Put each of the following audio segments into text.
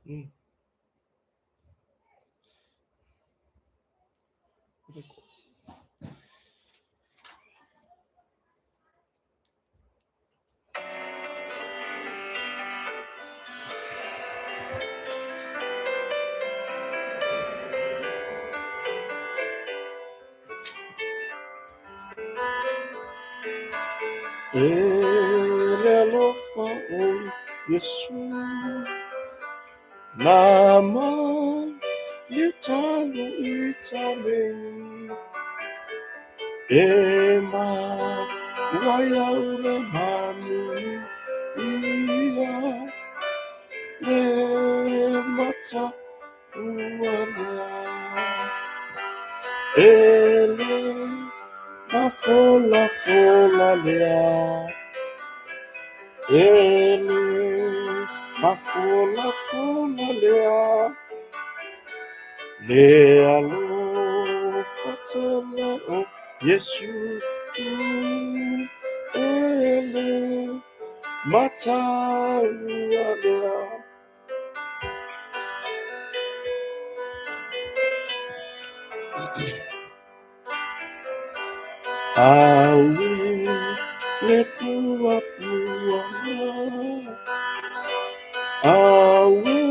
E le alofa o Iesu Na ma le talu i tanei E ma wai au le manu ia Le mata ua lea E le mafolafola lea E le mafolafola lea Le alofa tele o Iesu E le mataua lea. Aue le puapuaga, aue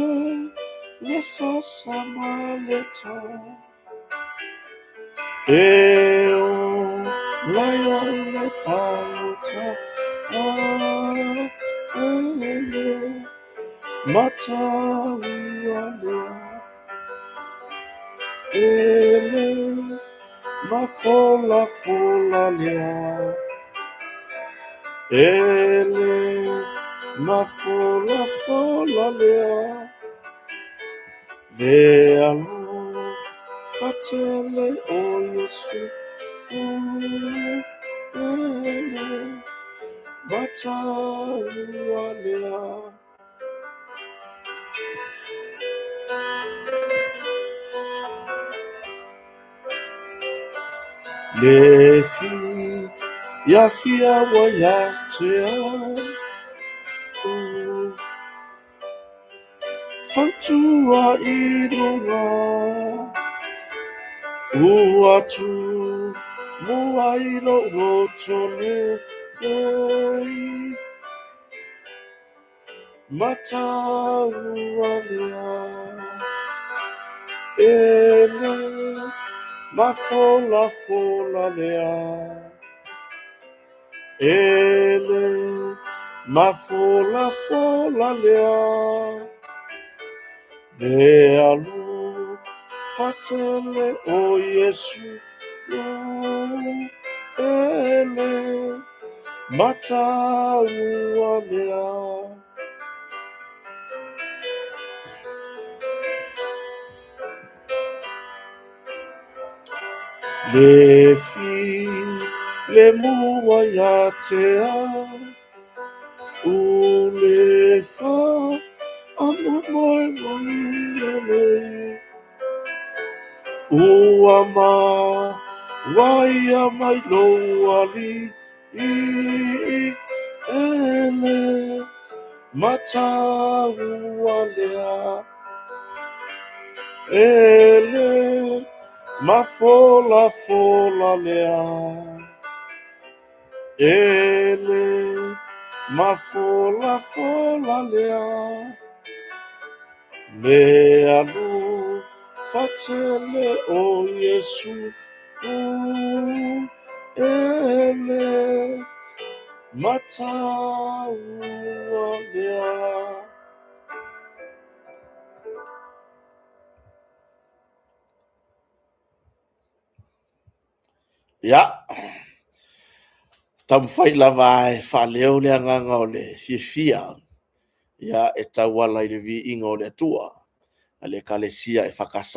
le sasa ma le ta, e ola iau le pagota, e le mataua lea. E le mafolafola lea, e le mafolafola lea, le alofa tele o Iesu, e le mataua lea. Le fiafia ua ia te au, fautua i luga, ua tumu ai lou loto nei. Mataua lea e le mafolafola lea e le mafolafola lea le alofa tele o Iesu e le mataua lea. Le filemu ua ia te au, le faamoemoe nei. Ua maua ia mai lou alii e le mataua lea. E le mafolafola lea, e le mafolafola lea, le alofa tele o Iesu, e le mataua lea. Ia, taumafai lava e faaleo le agaga o le fiafia ia e tauala i le viiga o le Atua a le Ekalesia EFKS.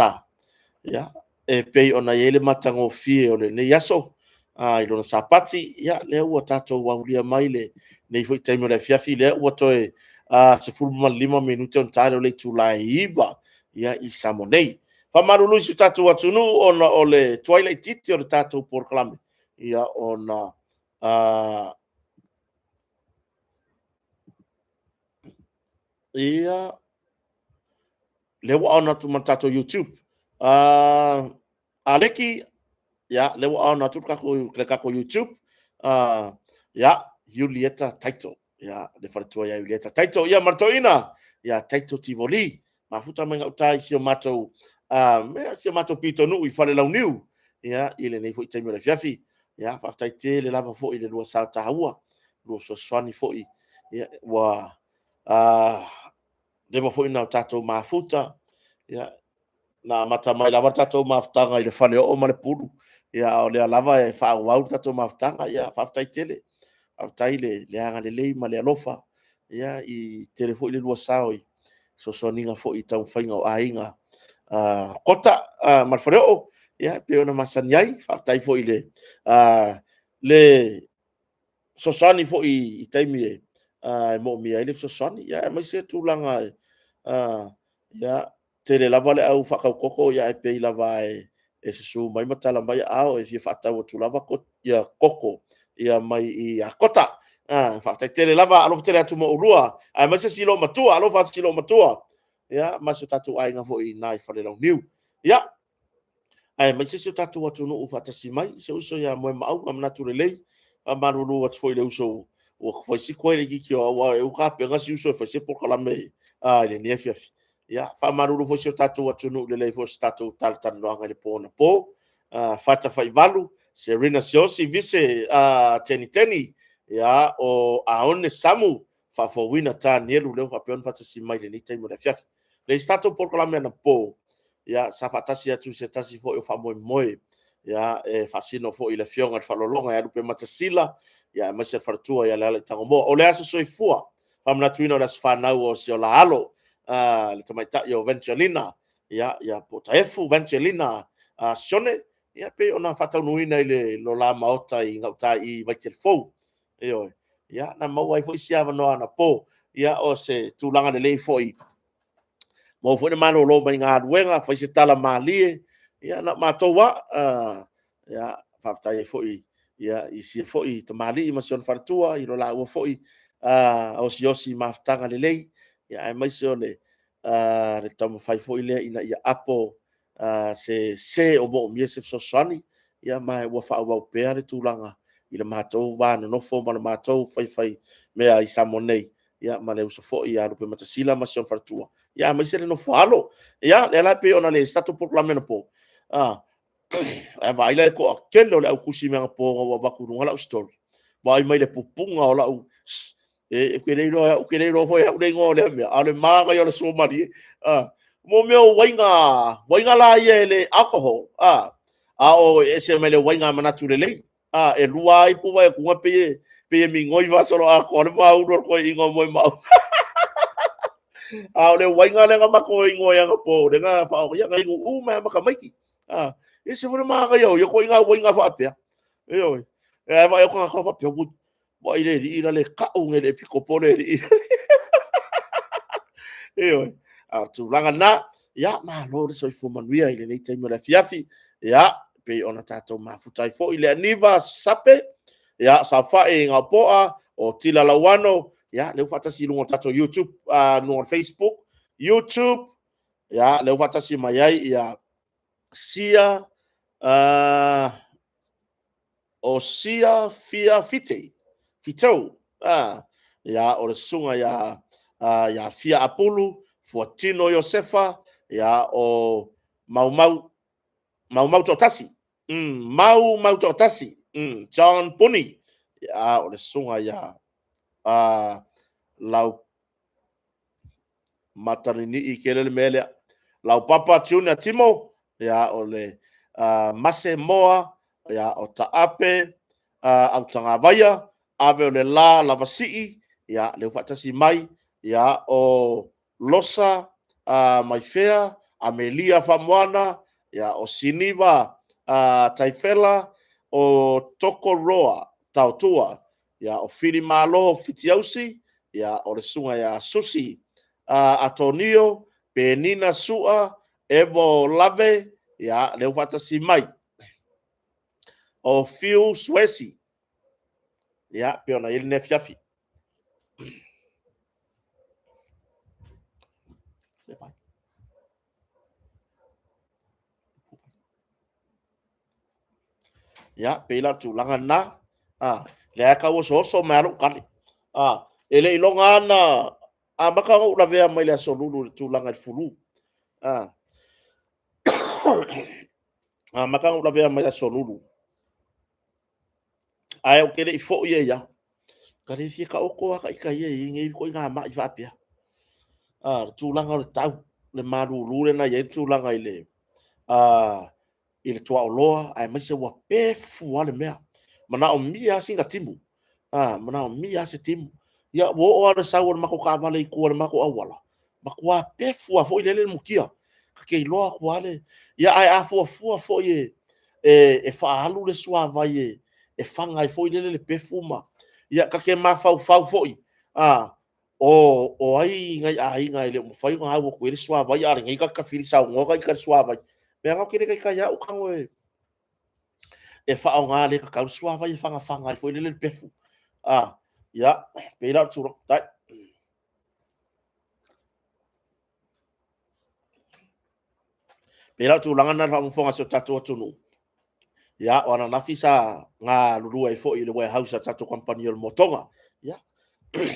Ia, e pei ona i ai le matagofie o lenei aso i lona Sapati, ia, lea ua tatou aulia mai lenei foi taimi o le afiafi, lea ua toe 15 minute ona ta lea o le itula e 9 ia, i Samoa nei. Faamalulu i si o tatou atunuu ona o le tuai laitiiti o le tatou polokalame, ia, ona ia Lea ua on atu ma le tatou YouTube. Aleki, ia, lea ua on atu le tatou YouTube. Ia, Julieta Taito. Ia, le faletua ia Julieta Taito. Ia, ma le toeaina, ia Taito Tivoli. Mafuta mai gauta i si o matou, si o matou pitonuu i Falelauniu. Ia, i lenei foi taimi o le afiafi. Ia, faafetai tele lava foi i le lua sao taua, lua fesoasoani foi. Ia, ua leva foi na o tatou mafuta. Ia, na amata mai lava le tatou mafutaga i le faleoo ma le pulu. Ia, a o lea lava e faaauau le tatou mafutaga. Ia, faafetai tele. Faafetai le agalelei ma le alofa. Ia, i tele foi le lua sao i fesoasoaniga foi i taumafaiga o aiga Kota ma le faleoo. Ia, e pei ona masani ai. Faafetai foi i le fesoasoani foi i taimi e moomia ai le fesoasoani, ia aemaise tulaga e ia, tele lava le au faatau koko, ia ae pei lava e susu mai ma tala mai aao e fia faatau atu lava ia koko ia mai i Kota. Faafetai tele lava, alofa tele atu mo oulua, aemaise si loomatua, alofa atu si loomatua, ia, ma si o tatou aiga foi i ina i Falelauniu. Ia, aemaise si o tatou atunuu faatasi mai, si ou uso ia Moemaauga Manatu Lelei, faamalulu atu foi i le uso ua fai si koe laitiiti o au, ae tapena si uso e fai se polokalame i lenei afiafi. Ia, faamalulu foi si o tatou atunuu i le leai foi o se tatou talatalanoaga i le po anapo. Fata Faivalu, Serina Siaosi, Vise Teniteni, ia, o Aone Samu, Faafouina Tanielu, lea ua faapea ona faatasi mai i lenei taimi o le afiafi. Le isi tatou polokalame anapo, ia, sa faatasi atu i se tasi foi o faamoemoe, ia, e faasino foi i le afioga i le Faalologa ia Lupematasila, ia, aemaise le faletua ia Lealaitagomoa. O le aso soifua, faamanatuina o le aso fanau o si ola alo, le tamaitai o Venturelina, ia, ia po o Taefu Venturelina Sione, ia, pei ona faataunuuina i le lola maota i gauta i Vaitele Fou. Ioe. Ia, na maua ai foi si avanoa anapo, ia, o se tulaga lelei foi, maua foi le malolo mai galuega, fai se tala malie, ia, na o matou lava. Ia, faafetai ai foi i si foi tamalii ma si ona faletua i lo laua foi osiosi mafutaga lelei, ia, aemaise o le taumafai foi lea ina ia apo se o moomia se fesoasoani, ia, ma ua faaauau pea le tulaga i le matou va nonofo ma le matou faifai mea i Samoa nei, ia, ma le uso foi ia Lupematasila ma si ona faletua, ia, aemaise le nofo a alo. Ia, lea la pei ona le tatou polokalame anapo, ae vaai la i le toatele o le au tusi mai anapo ina ua avatu i luga lau story, vaai mai le pupuga o lau e te le iloa, ou te le iloa foi e au le igoa o lea mea, a o le manaia o le sua malie. Mo mea o uaiga, uaiga la ia e le alcohol, a o e ese mai le uaiga manatu lelei. E lua ai ipu vai atu pei e migoi faasoloatoa le maulu o le toeaina o Moemaau. A o le uaiga lea na matou igoa ai anapo, lea na faaoga, na inu uma ai lava ma tamaiti. E ese foi le manaia o ia ituaiga uaiga faapea. Ioe. Ae vaai atu tagata faapea, ui, vaai le alii la le tau nei i le epikopo le alii. Ioe. A o le tulaga lena, ia, malo le soifua manuia i lenei taimi o le afiafi. Ia, pei ona tatou mafuta ai foi le aniva sape, ia, saofai Gaopoa, o Tila Lauano, ia, lea ua faatasi i luga o le tatou YouTube, luga o le Facebook, YouTube, ia, lea ua faatasi mai ai, ia, Sia, o Sia Fia Fite, Fitou, ia, o le susuga ia Fia Apulu, Fuatino Iosefa, ia, o Maumau, Maumau Toatasi, Maumau Toatasi, John Puni, ia, o le susuga ia Lau Matalinii tele le mea lea. Laupapa Junior Timo, ia, o le Mase Moa, ia, o Taape Autagavaia, Ave o le La Lavasii, ia, lea ua faatasi mai, ia, o Losa Maifea, Amelia Faamoana, ia, o Siniva Taifela, o Tokoroa Taotua, ia, o Filimalo Fitiausi, ia, o le susuga ia Susi Atonio, Penina Sua, Evo Lave, ia, lea ua faatasi mai. O Fiu Suesi, ia, pei ona i ai lenei afiafi. Ia, pei la o le tulaga lena. A, lea e tau osooso mai lava lou tali. A, e le i iloga lava ona amata ona ou lavea mai le Aso Lulu i le tulaga i le flu. A, amata ona ou lavea mai le Aso Lulu, ae ou te le i foi ai lava. Ka le fia taoto lava ita ia i nei ituaiga mai faapea. A, le tulaga o le tau, le malulu lea na i ai le tulaga i le i le tuaoloa, aemaise ua pefu lava le mea. Manaomia lava sina timu, manaomia lava se timu. Ia, ua oo lava le sau o le matou taavale i tua i le matou auala, matua pefu lava foi lele le mutia. Ta te iloa atu lava le... Ia, ae a fuafua foi e faaalu le suavai e faga ai foi lele le pefu ma... Ia, ta te mafaufau foi, o ai nai aiga e le o mafai ona au atu i ai le suavai, a o lenei ta te tafili saunoa ita i le suavai. Leaga ou te le taitai lava ou tago e faaaoga le tatau le suavai e fagafaga ai foi lele le pefu. Ia, pei la o le tulaga. Pei la o le tulaga lena i le faafogafoga a si o tatou atunuu. Ia, o ananafi sa galulue ai foi i le warehouse a le tatou kamupani o le Motoga. Ia,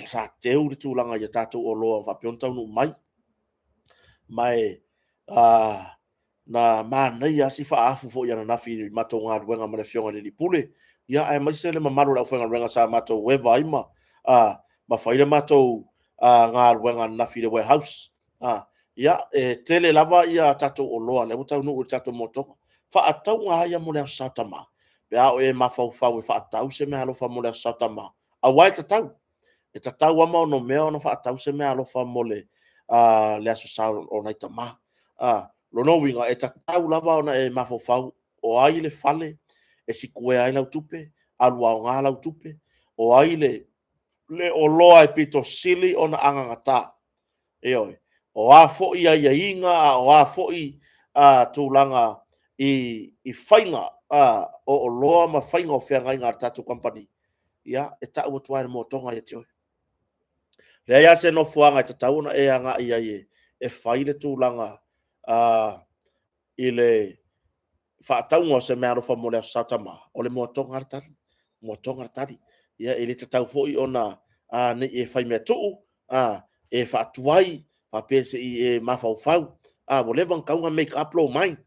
sa teu le tulaga i a tatou oloa ua faapea ona taunuu mai. Ma e na manaia lava si faaafu foi ananafi i le matou galuega ma le Afioga i le Alii Pule, ia aemaise le mamalu o le aufaigaluega sa matou eva ai ma fai le matou galuega ananafi i le warehouse. Ia, e tele lava ia tatou oloa lea ua taunuu i le tatou motoga. Faatauga lava ia mo le Aso Sa Tama, pe a oo e mafaufau e faatau se meaalofa mo le Aso Sa Tama, aua e tatau, e tatau lava ma onomea ona faatau se meaalofa mo le Aso Sa o nai tama. Lona uiga, e tatau lava ona e mafaufau, o ai le fale e sikuea ai lau tupe, alu aoga lau tupe, o ai le oloa e pito sili ona anagata. Ioe. O a foi aiaiga a o a foi tulaga i faiga o oloa ma faiga o feagaiga a le tatou kamupani, ia, e tau atu lava e le motoga ia te oe. Leai lava se nofoaga e tatau ona e agai ai e fai le tulaga i le faatauga o se meaalofa mo le Aso Sa Tama, o le moatoga le tali, moatoga le tali. Ia, e le tatau foi ona ne i e fai mea tuu, e faatuai, faapea se i e mafaufau. Ua leva ona tatau ona make up lou mind,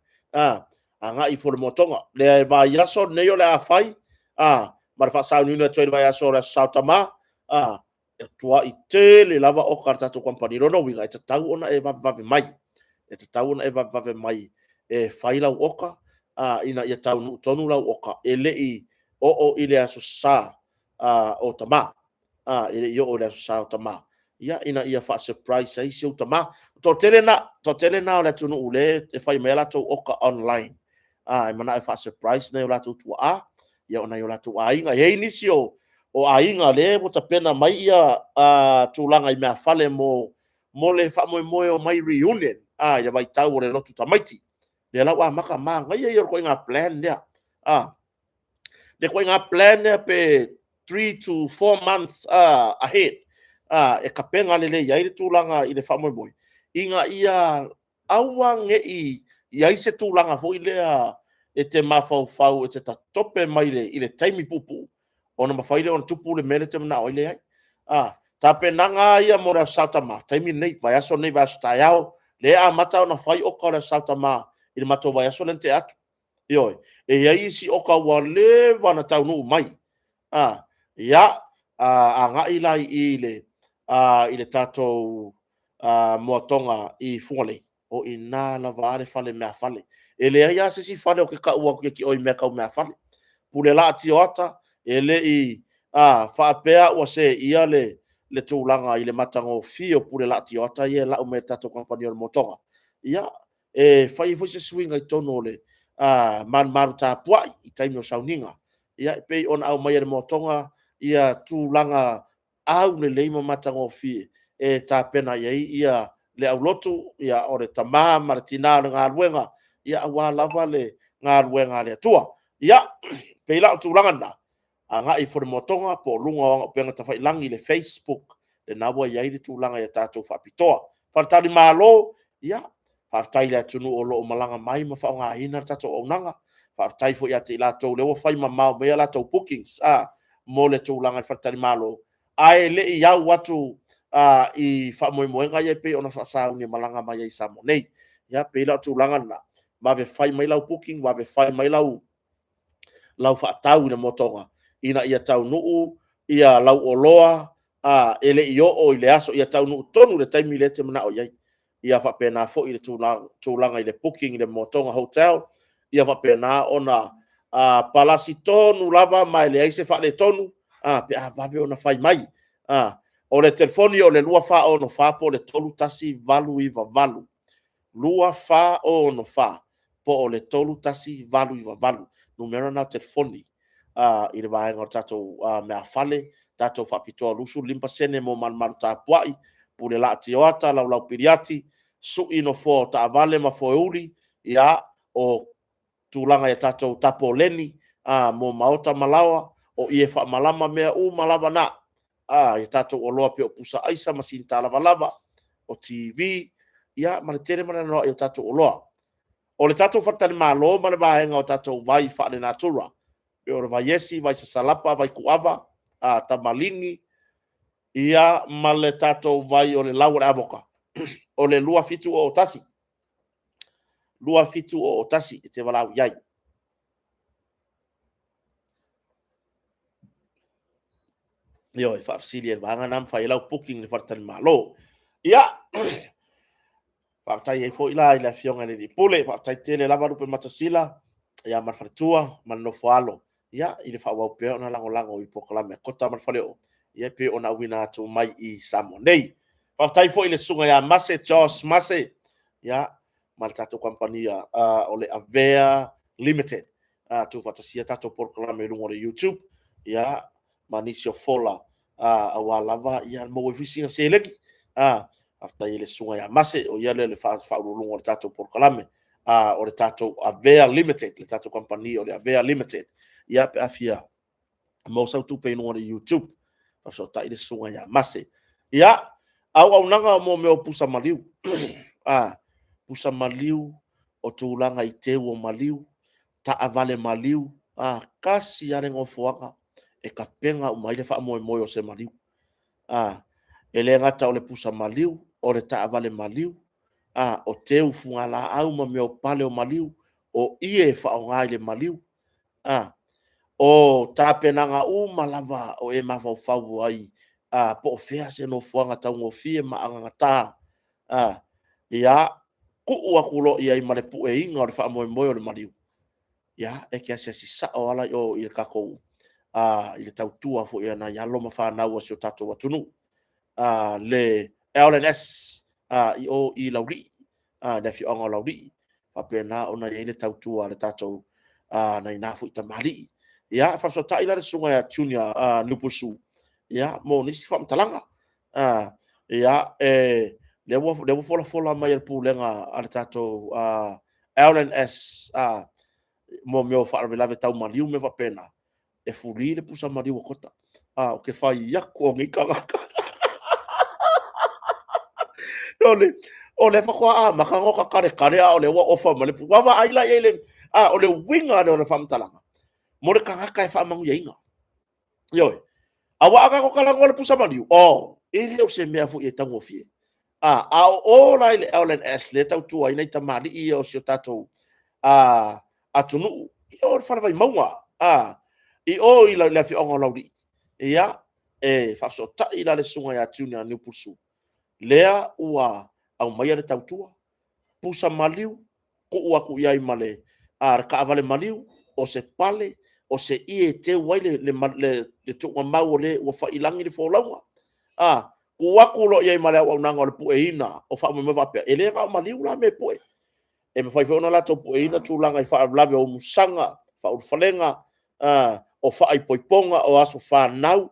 agai ifo i le moatoga. Le vaiaso lenei o le a fai, ma le faasauniuni atu ai i le vaiaso o le Aso Sa o Tama, e tuai tele lava oka a le tatou kamupani. Lona uiga, e tatau ona e vavevave mai. E tatau ona e vavevave mai e fai lau oka, ina ia taunuu tonu lau oka e le i oo i le Aso Sa o Tama. E le i oo i le Aso Sa o Tama. Ia, ina ia faa-surprise ai si ou tama. Toatele na, toatele na o le atunuu lea e fai mai a latou oka online. E manao e faa-surprise nai o latou tuaa, ia o nai o latou aiga. E i ai nisi o aiga lea ua tapena mai ia tulaga i meafale mo le faamoemoe o mai reunion i le vaitau o le lotu tamaiti. Lea la ua amata, manaia ia o le ituaiga plan lea. Le ituaiga plan lea pe 3 to 4 months ahead, e tapena lelei ai le tulaga i le faamoemoe, ina ia aua ne i i ai se tulaga foi lea e te mafaufau e te tatope mai i le taimi puupuu ona mafai lea ona tupu le mea lea e te manao ai. Leai. Tapenaga ia mo le Aso Sa Tama, taimi lenei, vaiaso nei, vaiaso taeao, lea e amata ona fai oka o le Aso Sa Tama i le matou vaiaso lea na tea atu. Ioe. E i ai isi oka ua leva ona taunuu mai. Ia, agai la i i le tatou moatoga i Fugalei, o i ina lava le fale meafale. E leai lava se isi fale ou te tau atu ia te oe i mea tau meafale. Pule laa tioata, e le i faapea ua seia le tulaga i le matagofie o pule laa tioata ia e lau mai e le tatou kamupani o le motoga. Ia, e fai ai foi se suiga i totonu o le malumalu tapuai i taimi o sauniga. Ia, e pei ona aumai e le motoga ia tulaga aulelei ma matagofie e tapena i ai ia le aulotu, ia o le tama ma le tina o le galuega, ia aua lava le galuega a le Atua. Ia, pei la o le tulaga lena, agai ifo i le motoga po o luga o ana upega tafailagi i le Facebook, lena ua i ai le tulaga ia tatou faapitoa. Faletalimalo, ia, faafetai i le atunuu o lo o malaga mai ma faaaogaina le tatou auaunaga. Faafetai foi ia te i latou lea ua fai mamao mai a latou bookings a mo le tulaga i le faletalimalo, ae le i au atu i faamoemoega ia e pei ona faasauni e malaga mai ai i Samoa nei. Ia, pei la o le tulaga lena, vave fai mai lau booking, vave fai mai lau faatau i le motoga ina ia taunuu ia lau oloa e le i oo i le aso, ia taunuu tonu i le taimi lea e te manao i ai. Ia faapena foi le tulaga i le booking i le motoga hotel, ia faapena ona palasi tonu lava ma e leai se faaletonu pe a vave ona fai mai. O le telefoni o le 2464 po o le 31898, 2464 po o le 31898, numera na o telefoni i le vaega o le tatou meafale, tatou faapitoa 25% mo malumalu tapuai, pule laa tioata, laulau piliati, sui nofoa o taavale ma foeuli, ia, o tulaga i tatou tapoleni mo maota ma laoa, o ie faamalama, mea uma lava na, i tatou oloa pei o pusa aisa, masini talavalava, o TV, ia, ma le tele ma le anoanoai o tatou oloa. O le tatou faletalimalo ma le vaega o tatou vai faalenatura, pei o le vaiesi, vai sasalapa, vai kuava, tamaligi, ia, ma le tatou vai o le lau o le avoka, o le 2701. 2701 e te valaau i ai. Ioe, faafesili ai i le vaega lena ma fai ai lau booking i le faletalimalo. Ia, faafetai ai foi la i le Afioga i le Alii Pule, faafetai tele lava Lupematasila, ia ma le faletua ma le nofoaalo, ia, i le faaauau pea ona lagolago i polokalame a Kota ma le Faleoo, ia pei ona auina atu mai i Samoa nei. Faafetai foi i le susuga ia Mase, Josh Mase, ia, ma le tatou kamupani o le Avea Limited, tuufaatasia tatou polokalame i luga o le YouTube, ia, ma nisi o fola aua lava ia maua ai foi sina seleni. Faafetai i le susuga ia Mase, o ia lea le faauluuluga o le tatou polokalame o le tatou Avea Limited, le tatou kamupani o le Avea Limited. Ia, pe a fia maua sau tupe i luga o le YouTube, faafesootai le susuga ia Mase. Ia, auaunaga mo mea o pusa maliu. Pusa maliu, o tulaga i teu o maliu, taavale maliu, tasi lava le nofoaga e tapena uma ai le faamoemoe o se maliu. E le gata o le pusa maliu, o le taavale maliu, o teu fugalaau ma mea o pale o maliu, o ie e faaaoga i le maliu, o tapenaga uma lava o e mafaufau ai po o fea se nofoaga taugofie ma agagata, ia, tuu atu loa i ai ma le pueina o le faamoemoe o le maliu, ia, e te asiasi sao lava la i o i le tatou i le tautua foi a nai alo ma fanau a si o tatou atunuu, le LNS i o i Laulii, le afioaga o Laulii, faapena ona i ai le tautua a le tatou nai na foi tamalii. Ia, faafesootai la le susuga ia Junior Nupusu, ia, mo nisi faamatalaga. Ia, lea ua folafola mai e le pulega a le tatou LNS mo mea o faalavelave tau maliu ma mea faapena, e fuli le pusa maliu a Kota. Ou te fai atu o nei tagata. O lea faatoa amata ona tataletale, a o lea ua ofa mai le pusa. Ua vaai la i ai le... o le uiga lea o le faamatalaga, mo le tagata e faamanuiaina. Ioe. Aua a tatou talanoa i le pusa maliu, oh, e le o se mea foi e taugofie. A o o la i le LNS lea e tautua ai nai tamalii ia o si o tatou atunuu, i o i le Fale Vaimauga, i o i le afioaga o Laulii, ia, e faafesootai la le susuga ia Junior Niupulusu, lea ua aumaia le tautua, pusa maliu, tuu atu i ai ma le taavale maliu, o se pale, o se ie e teu ai le tuugamau o le ua fai i lagi le folauga. Tuu atu loa i ai ma le auaunaga o le pueina o faamoemoe faapea, e le na o maliu la mea e pue. E mafai foi ona latou pueina tulaga i faalavelave o umusaga, faaulufalega, o faaipoipoga, o aso fanau,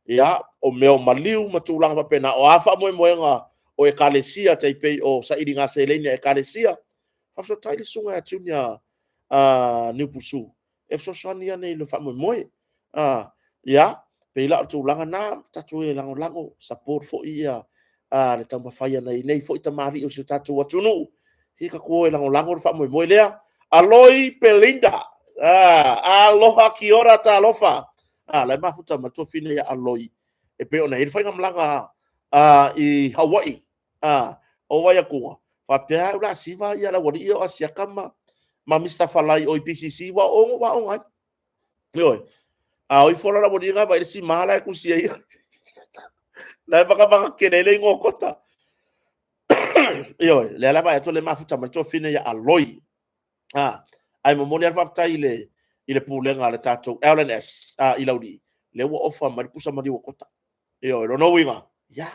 ia, o mea o maliu ma tulaga faapena. O a faamoemoega o ekalesia, tai pei o sailiga seleni a ekalesia, faafesootai le susuga ia Junior Niupulusu e fesoasoani ane i le faamoemoe. Ia, pei la o le tulaga lena, tatou e lagolago, support foi ia le taumafai a nei foi tamalii o si o tatou atunuu, se tatou o e lagolago le faamoemoe lea. Aloi Belinda. Ah, aloha kia ora talofa. Ah, la e mafuta ma tuafine ia Aloi. E pei ona i ai le faigamalaga i Hawaii. Ah, o vai akuga. Faapea au la siva ia la wali o Asiaka ma ma Mr. Falai o i PCC wa ongo wa onga ai. Ioe. A o ifo la la wali nga vai le si mala e kusi ai. La e vaka vaka kele le ingo kota. Ioe, lea lava e atu le mafuta mai tuafine ia Aloi. Ah, ai momoli a le faafetai i le i le pulega a le tatou LNS i Laulii, lea ua ofa mai le pusa maliu o kota. Ioe, lona uiga, ia,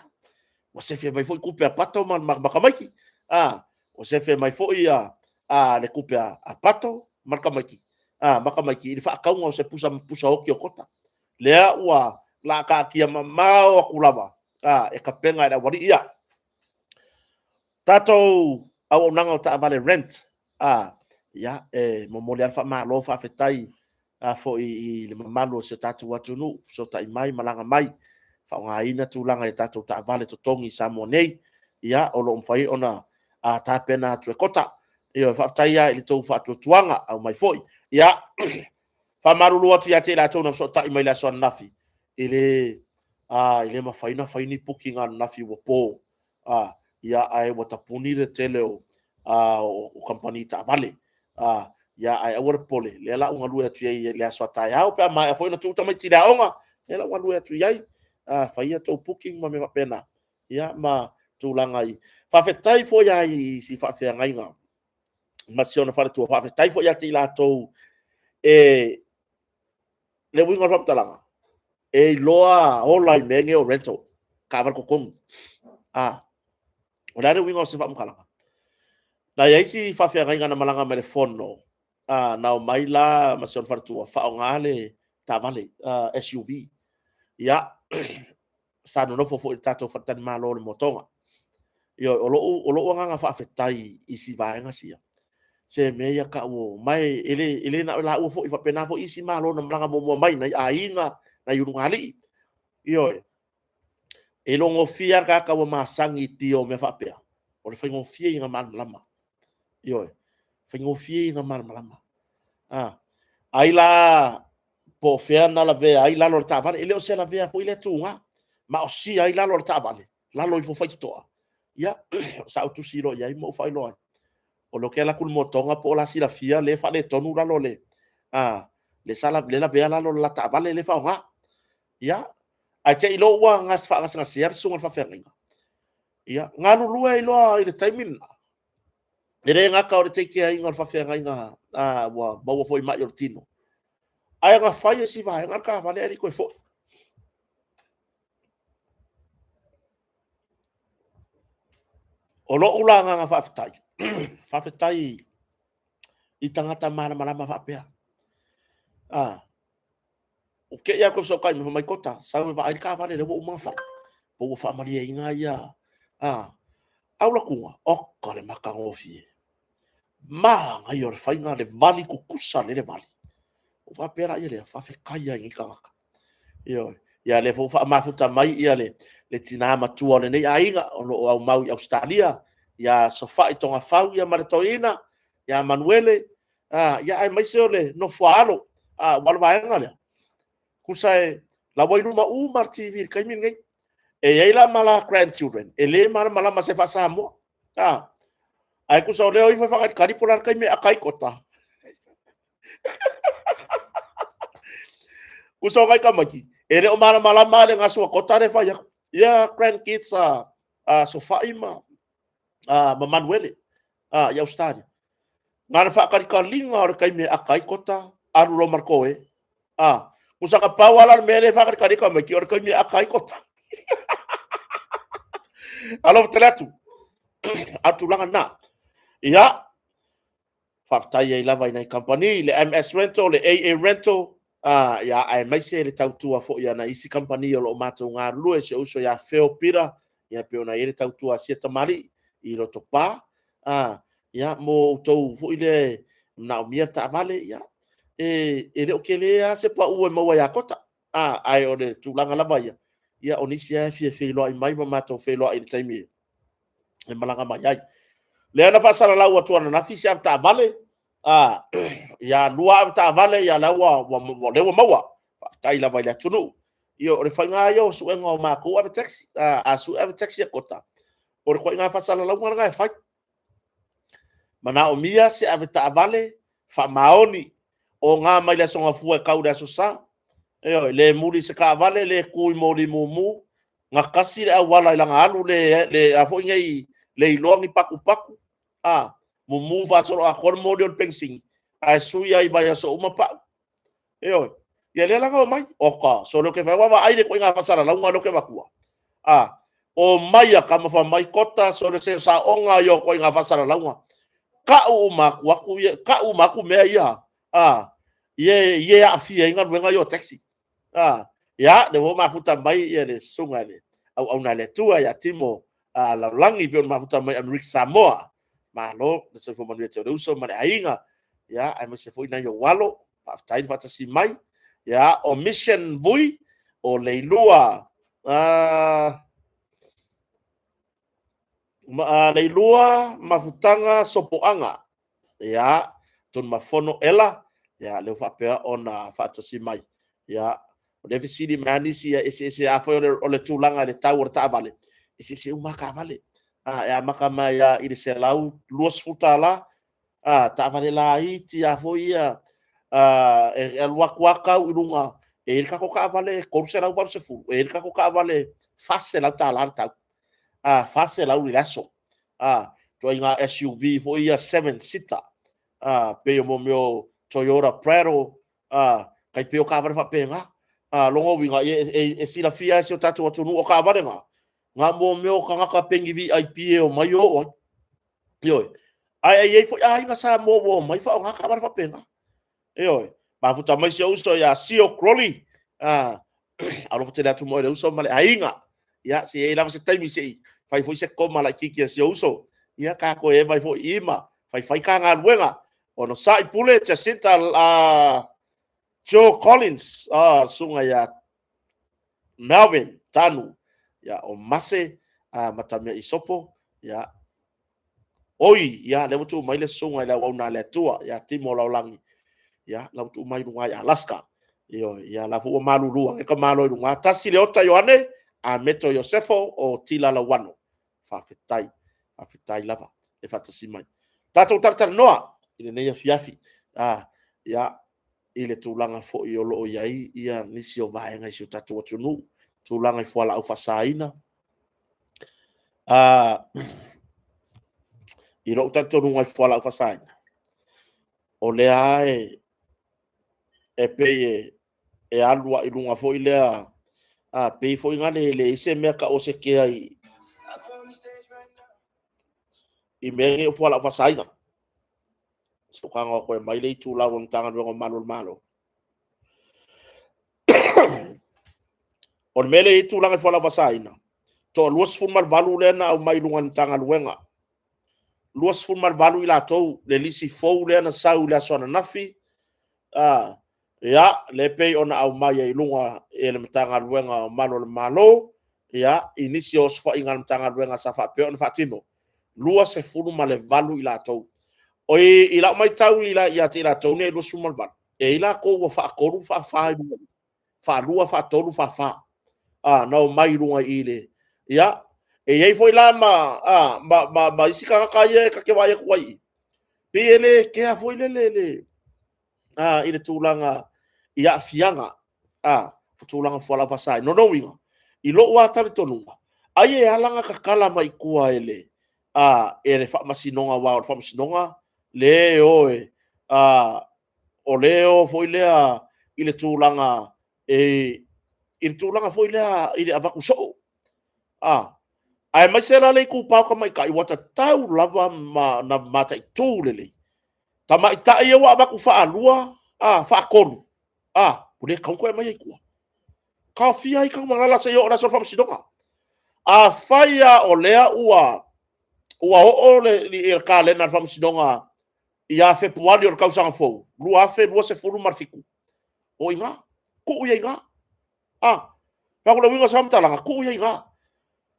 ua sefe mai foi tupe a Pato ma, ma, ma Kamaiki. Ah, ua sefe mai foi a, a le tupe a, a Pato ma le Kamaiki. Ah, ma Kamaiki i le faatauga o se pusa, pusa oti o kota. Lea ua laataatia mamao atu lava ah, e tapena e le aualii ia. Tatou auaunaga o taavale rent, a, ia, e momoli lava le faamalo faafetai a foi i le mamalu o si o tatou atunuu, fesootai mai, malaga mai, faaaogaina tulaga i tatou taavale totogi i Samoa nei, ia, o lo o mafai ona a, tapena atu e Kota. Ioe, faafetai lava i le tou faatuatuaga, aumai foi. Ia, faamalulu atu ia te i latou na fesootai mai i le aso ananafi, e le, a, e le mafai ona fai ni booking ananafi ua po. A, ia, ae ua tapuni le tele o, a, o, o kamupani taavale. A, ia, ae aua le popole, lea la ua galue atu i ai i le aso a taeao, pe a maea foi ona tuu tamaiti i le aoga, lea la ua galue atu i ai, a, fai a tou booking ma mea faapena, ia, ma tulaga i. Faafetai foi lava i si faafeagaiga ma si ona faletua, faafetai foi ia te i latou e, le uiga o le faamatalaga, e iloa ola i mea nei o rental, taavale totogi. A, o le a le uiga o se faamatalaga? Na i ai si faafeagaiga na malaga mai le fono, a, na omai la ma si ona faletua, faaaoga le taavale SUV. Ia, sa nonofo foi i le tatou faletalimalo o le Motoga. Ioe, o lou, o lou agaga faafetai i si vaega sia, se mea ia tau o, ma e le, e le na o laua foi, faapena foi isi malo na malaga muamua mai, nai aiga, nai ulugalii. Ioe, e le o gofie lava le tagata ua masani i pio o mea faapea, o le faigofie ia na malamalama. Ioe, faigofie ia na malamalama. A, ai la po o fea na lavea ai lalo o le taavale. E le o se lavea foi lea tuga, maosia ai lalo o le taavale, lalo ifo faitotoa. Ia, sa ou tusi loa i ai ma ou faailoa ai. O lea ou te alu atu i le motoga po o la silafia le faaletonu lalo o le, a, le sa le lavea lalo o le la taavale le faaaoga. Ia, ae te i loa ua gas faagasegasea le susuga i le faafeagaiga. Ia, galulue ai loa i le taimi lena. E le gata o le teikeaiga o le faafeagaiga a, ua maua foi mai o le tino, ae na fai e si vaega le taavale ae le i toe foi. O lou la agaga faafetai, faafetai i tagata malamalama faapea. A, o te i atu fesootai mai, fai mai, Kota, sau e vaai le taavale lea ua uma ona fai, po ua faamalieina ia, a, aulatuga, oka le matagofie. Manaia o le faiga, le vali tutusa lele vali. Ua faapea la ia lea, faafetai ai nei tagata. Ioe. Ia lea foi ua faamafuta mai ia le, le tinā matua o lenei aiga o lo o aumau i Ausetalia, ia Sofai Togafau ia ma le toeaina, ia Manuele, a, ia aemaise o le nofoaalo, a, ua le vaega lea. Tusa e la ua i luma uma le TV i le taimi lenei. E i ai la ma la grandchildren, e le malamalama se faa-Samoa. A, ae tusa o lea o ifo e faakalikali po o le a le taimi e aka ai kota. Tusa o nai tamaiti, e le o malamalama le gasua kota le fai atu. Ia grandkids a, a Sofai ma, a, ma Manuele a, i Australia. Na le faakalikaliga o le taimi e aka ai kota, alu loa ma le toe. A, tusa na pau lava la le mea lea e faakalikali ai tamaiti, o le taimi e aka ai kota. Alofa tele atu. A o le tulaga lena. Ia, faafetai ai lava i nai kamupani, le MS Rental, le AA Rental, ia, aemaise le tautua foi a nai isi kamupani o lo o matou galulue, si ou uso ia Phil Peter, ia pei ona i ai le tautua a sia tamalii i Lotopa, ia, mo outou foi lea e manaomia taavale, ia, e, e le o tele lava se pau e maua ia Kota, ae o le tulaga lava ia, ia, o nisi lava e fia feiloai mai ma matou feiloai i le taimi e malaga mai ai. Lea na faasalalau atu ananafi se avetaavale A, ia lua avetaavale, ia la ua, ua, ua, lea ua maua. Faafetai lava i le atunuu. Ia, o le faiga ia o suega o matou ave taxi. A, a sue ave taxi a Kota, o le ituaiga faasalalauga lena e fai. Manaomia se avetaavale faamaoni, oga mai le Aso Gafua e tau i le Aso Sa. Ioe, le muli i se taavale, le tu i moli mumu, gatasi le auala i lana alu, le, le, a foi nei, le iloa ni patupatu, a, mumu faasoloatoa le moli o le penisini, ae sui lava i vaiaso uma pau. Ioe. Ia lea la na omai. Oka, sole ou te fai atu, vaai le ituaiga faasalalauga lea ou te avatua. A, omai a tama fai mai, Kota, sole se saoga ia o ituaiga faasalalauga. Tau uma atu atu ia, tau uma atu mea ia, a, ia, ia aafia ai galuega ia o taxi. A, ia, lea ua mafuta mai ia le susuga i le auauna a le Atua ia Timo Lalolagi, pei ona mafuta mai Amerika Samoa. Malo le soifua manuia te le uso ma le aiga, ia, aemaise foi nai ou alo, faafetai le faatasi mai. Ia, o Mission Vui, o Leilua, Leilua Mafutaga Sopoaga, ia, Tunumafono Ela, ia, lea ua faapea ona faatasi mai. Ia, o lea fesili mai lava nisi, ia eseese lava foi o le tulaga i le tau o le taavale, eseese uma lava taavale. A, e amata mai lava i le $120, a, taavale laiti lava foi ia, a, e alu atu lava tau i luga, e i ai le tatou taavale $380, e i ai le tatou taavale $400 le tau, a, $400 i le aso. A, ituaiga SUV foi ia 7 seater, a, pei o mea o Toyota Prado, a, tai pei o taavale faapena. A, lona uiga, e, e, e silafia e si o tatou atunuu o taavale na, na mo mea o tagata peni VIP e omai o oo ai. Ioe. Ae i ai foi aiga Samoa ua omai faaaoga taavale faapena. Ioe. Mafuta mai si ou uso ia Sio Crowley. Ah, alofa tele atu mo le uso ma le aiga. Ia, se i ai lava se taimi se i fai foi se koma laitiiti a si ou uso. Ia, ka toe eva ai foi i ma faifai ka galuega. Ono sa'i pule Jacinta Joe Collins, susuga ia Melvin Tanu, ia, o Mase Matamea Isopo, ia, oi, ia, lea ua tuu mai le susuga i le auauna a le Atua, ia Timo Laolagi, ia, la ua tuu mai i luga i Alaska. Ioe, ia, la foi ua malulu ane ka malo i luga. Tasi Leota Ioane, a Meto Iosefo o Tila Lauano. Faafetai, faafetai lava le faatasi mai. Tatou talatalanoa i lenei afiafi, ia, i le tulaga foi o lo o i ai ia nisi o vaega i si o tatou atunuu, tulaga i fualaau faasaina. I lou talitonuga i fualaau faasaina, o lea e pei e alu i luga foi lea, a pei foi na le leai se mea tau o se kea i mea nei o fualaau faasaina. Sokaga o koe mai le itulau o le Matagaluega o Malu o le Malo. O le mea lea i tulaga i fualaau faasaina, toa 28 lea na aumai i luga i le Matagaluega. 28 i latou, le lisi fou lea na sau i le aso ananafi, ia, le pei ona aumai ai i luga e le Matagaluega o Malu o le Malo, ia, i nisi o osofaiga a le Matagaluega sa faapea ona faatino, 28 i latou. O i lau matau ia te i latou nei 28, e i latou ua faatolu, faafa i luga, faalua, faatolu, faafa, na omai i luga i le, ia, e i ai foi la ma isi tagata ia e ta te vaai atu ai i, pei e le kea foi le, le, i le tulaga i aafiaga, o tulaga fualaau faasaina. O lona uiga, i lou lava talitonuga, ai e ala ona tatala mai i tua e le, e le Faamasinoga, aua o le Faamasinoga le o e, o le o foi lea i le tulaga e, i le tulaga foi lea i le avatu soo. Aemaise la le itupa o tamaitai ua tatau lava ma na mataitu lelei. Tamaitai ia ua avatu faalua, faatolu, ua le tatau ona toe aumaia i tua. Taofia ai Tanumalala seia oo i le aso o le faamasinoga. Afai lava o lea ua oo le kalena a le faamasinoga ia Fepuari o le tausaga fou 2027, o i ina, tuu ia i ina. Fai atu le uiga o se faamatalaga, tuu ia i ina.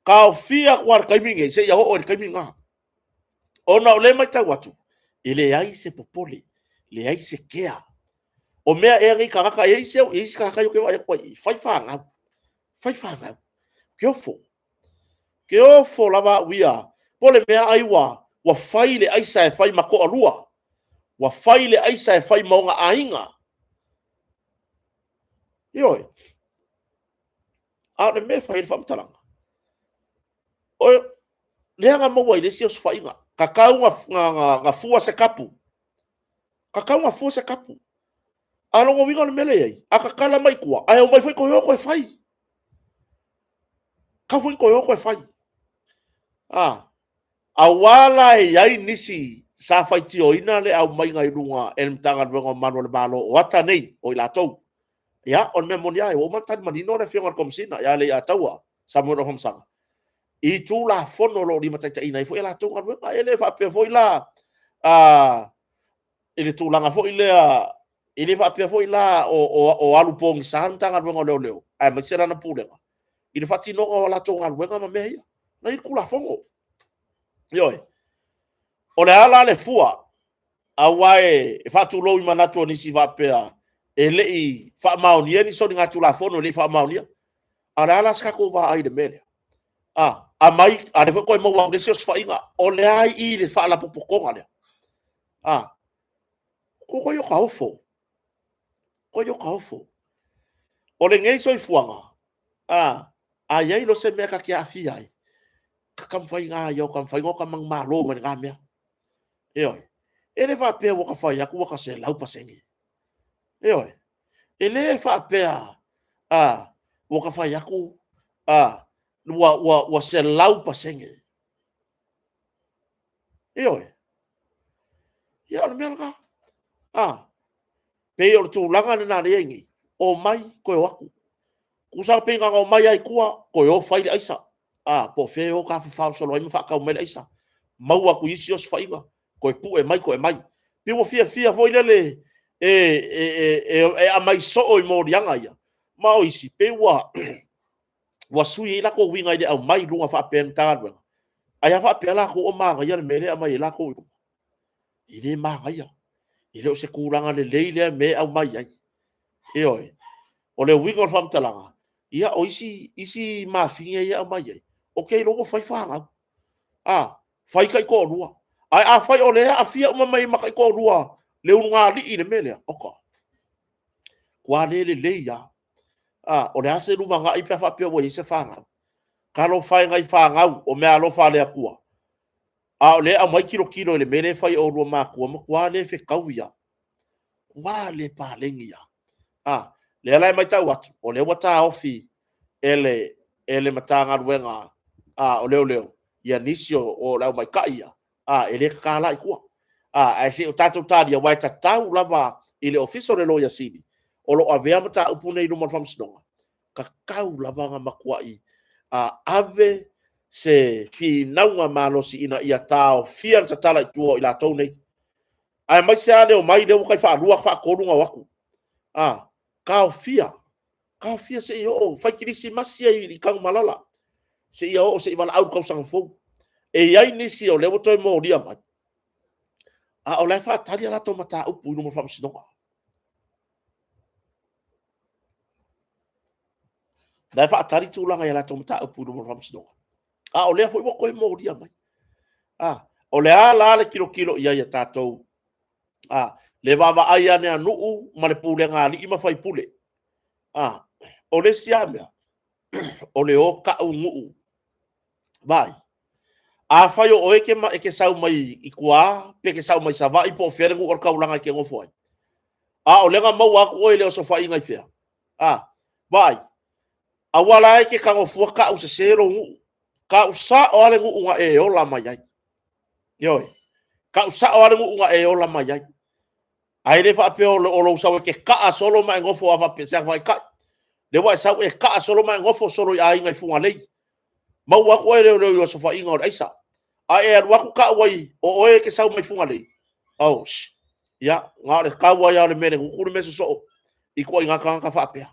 Taofia atu lava i le taimi lenei seia oo i le taimi lena. Ona o lea e matau atu, e leai se popole. Leai se kea. O mea ea nei tagata, e i ai isi tagata ia ou te vaai atu ai i, fai fanau, fai fanau, ke ofo. Ke ofo lava au ia, po o le mea ai ua fai le aisa e fai ma toalua, ua fai le aisa e fai ma ona aiga. Ioe. A o le mea e fai ai le faamatalaga, o lea na maua i le isi osofaiga, tatau ona fua se tapu, tatau ona fua se tapu. A o lona uiga o le mea lea e i ai, a tatala mai tua, ae omai foi toe o toe fai. Tatau foi ona toe o toe fai. Aua la e i ai nisi sa faitioina le aumaiga i luga e le Matagaluega o Malu o le Malo o ata nei o i latou. Ia, o le mea moni lava, ua uma ona tali manino le Afioga i le Komesina ia Leiataua Samuel Afamasaga i Tulafono o lo o limataitaiina ai foi a latou galuega. E le faapea foi la i le tulaga foi lea, e le faapea foi la o alu pogisa le Matagaluega o Leoleo aemaise lana Pulega i le faatinoga o a latou galuega ma mea ia. O la e i ai le Tulafono. Ioe. O le a la le fua? Aua e faatulou i manatu o nisi faapea e le i faamaonia ni soligatulafono e le i faamaonia. A o le a la se tatou vaai i le mea lea? A, aumai, a o lea foi ua toe maua atu i le isi osofaiga, o le a i i le faalapotopotoga lea? A, matuai ota ofo, matuai ota ofo. O lenei soifuaga, a i ai loa se mea ta te aafia ai, taumafai ia ota manumalo mai lena mea. Ioe. E le faapea ua ta fai atu ua ta 100%. Ioe. E le faapea ua ta fai atu ua 100%. Ioe. Ia o le mea lena. E pei o le tulaga lena o lea e i ai nei, omai toe o atu. Tusa pe na ona omai lava i tua, toe o fai le aisa, po o fea e o tafafao solo ai ma faatau mai le aisa, maua atu i isi osofaiga, toe pue mai toe aumai. Pei ua fiafia foi lele e aumai soo i moliaga ia, ma o isi pei ua sui ai latou uiga i le aumai i luga faapea e le Matagaluega, ai a faapea latou o manaia le mea lea e aumai ai latou i luga. E le manaia, e le o se tulaga lelei lea mea e aumai ai. Ioe. O le uiga o le faamatalaga, ia o isi mafine ia e aumai ai, ou te iloa ua fai fanau, fai taitoalua. Ae afai o lea e aafia uma mai ai ma taitoalua le ulugalii i le mea lea, oka, matua le lelei lava. O le a se lumanai pe a faapea ua i ai se fanau? Talofa e i nai fanau, o meaalofa a le Atua, a o lea e aumai tilotilo i le mea lea e fai e oulua ma matua, matua le fetaui lava, matua le paleni lava. O lea la e matau atu, o lea ua taofi e le Matagaluega o Leoleo nisi o le aumaitai ia, e le tatala i tua. Ae se i o tatou talia, aua e tatau lava i le Ofisa o le Loia Sili o lo o avea mataupu nei i luma o le Faamasinoga, tatau lava ona matuai ave se finauga malosi ina ia taofia le tatala i tua o i latou nei, aemaise lava le omai lea ua tai faalua, faatolu ona o atu. Taofia, taofia se i oo, fai kerisimasi ai i Tanumalala, seia oo se i valaau i le tausaga fou. E i ai nisi o lea ua toe molia mai, a o la e faatali a latou mataupu i luma o le Faamasinoga. O la e faatali tulaga i a latou mataupu i luma o le Faamasinoga, a o lea foi ua toe molia mai. O le a la le tilotilo i ai a tatou, le vaavaai ane a nuu ma le pulega a alii ma faipule. O le isi lava mea, o le o tau nuu. Vaai, afai o oe e te sau mai i tua pe te sau mai Savaii po o fea le nuu o le taulaga e te nofo ai, a o lea na maua atu oe i le osofaiga i fea? Vaai, aua la e te tago fua tau sese lou nuu. Tau sao lava le nuu na e ola mai ai. Ioe, tau sao lava le nuu na e ola mai ai. Ae le faapea o lou sau e te kaa solo ma e nofo lava faapea, se faataitai. Lea ua e sau e kaa solo ma e nofo solo i aiga i Fugalei. Maua atu oe e leoleo i le osofaiga o le aisa. Ae e alu atu tau ai o oe e te sau mai Fugalei, oh, shh. Ia, na o le tau ai lava o le mea i le gutu le mea sosoo i ituaiga tagata faapea.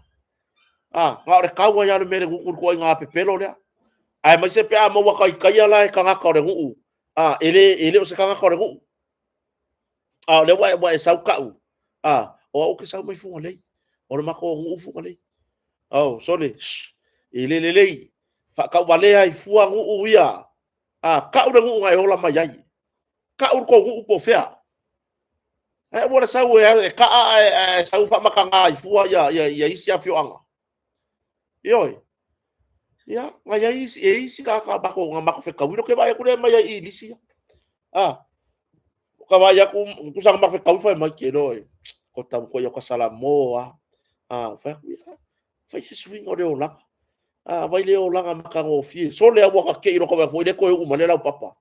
Na o le tau ai lava o le mea i le gutu i le ituaiga pepelo lea. Aemaise pe a maua taitaia la e tagata o le nuu, e le o se tagata o le nuu. A o lea ua e sau ka'u, a, o au ou te sau mai Fugalei, o le matou nuu Fugalei. Oh, sole, shh, e le lelei, faatauvalea ai fua nuu ia, a, ka'u le nuu na e ola mai ai, ka'u le tou nuu po o fea. Ae aua le sau e ka'a ae sau faamataga ai fua ia isi afioaga. Ioe. Ia, na i ai isi, e i ai isi tagata matou, na matou fetauina, ou te vaai atu lea e aumai ai i i lisi ia. A, ka vaai atu, tusa na matou fetau fai mai, ke loa, ko tau ko ia ka sala mo a. A, fai atu, ia, fai se suiga o le olaga. A, vai le olaga matagofie. Sole a ua ka kei lo ka foi le toe uu ma le laupapa.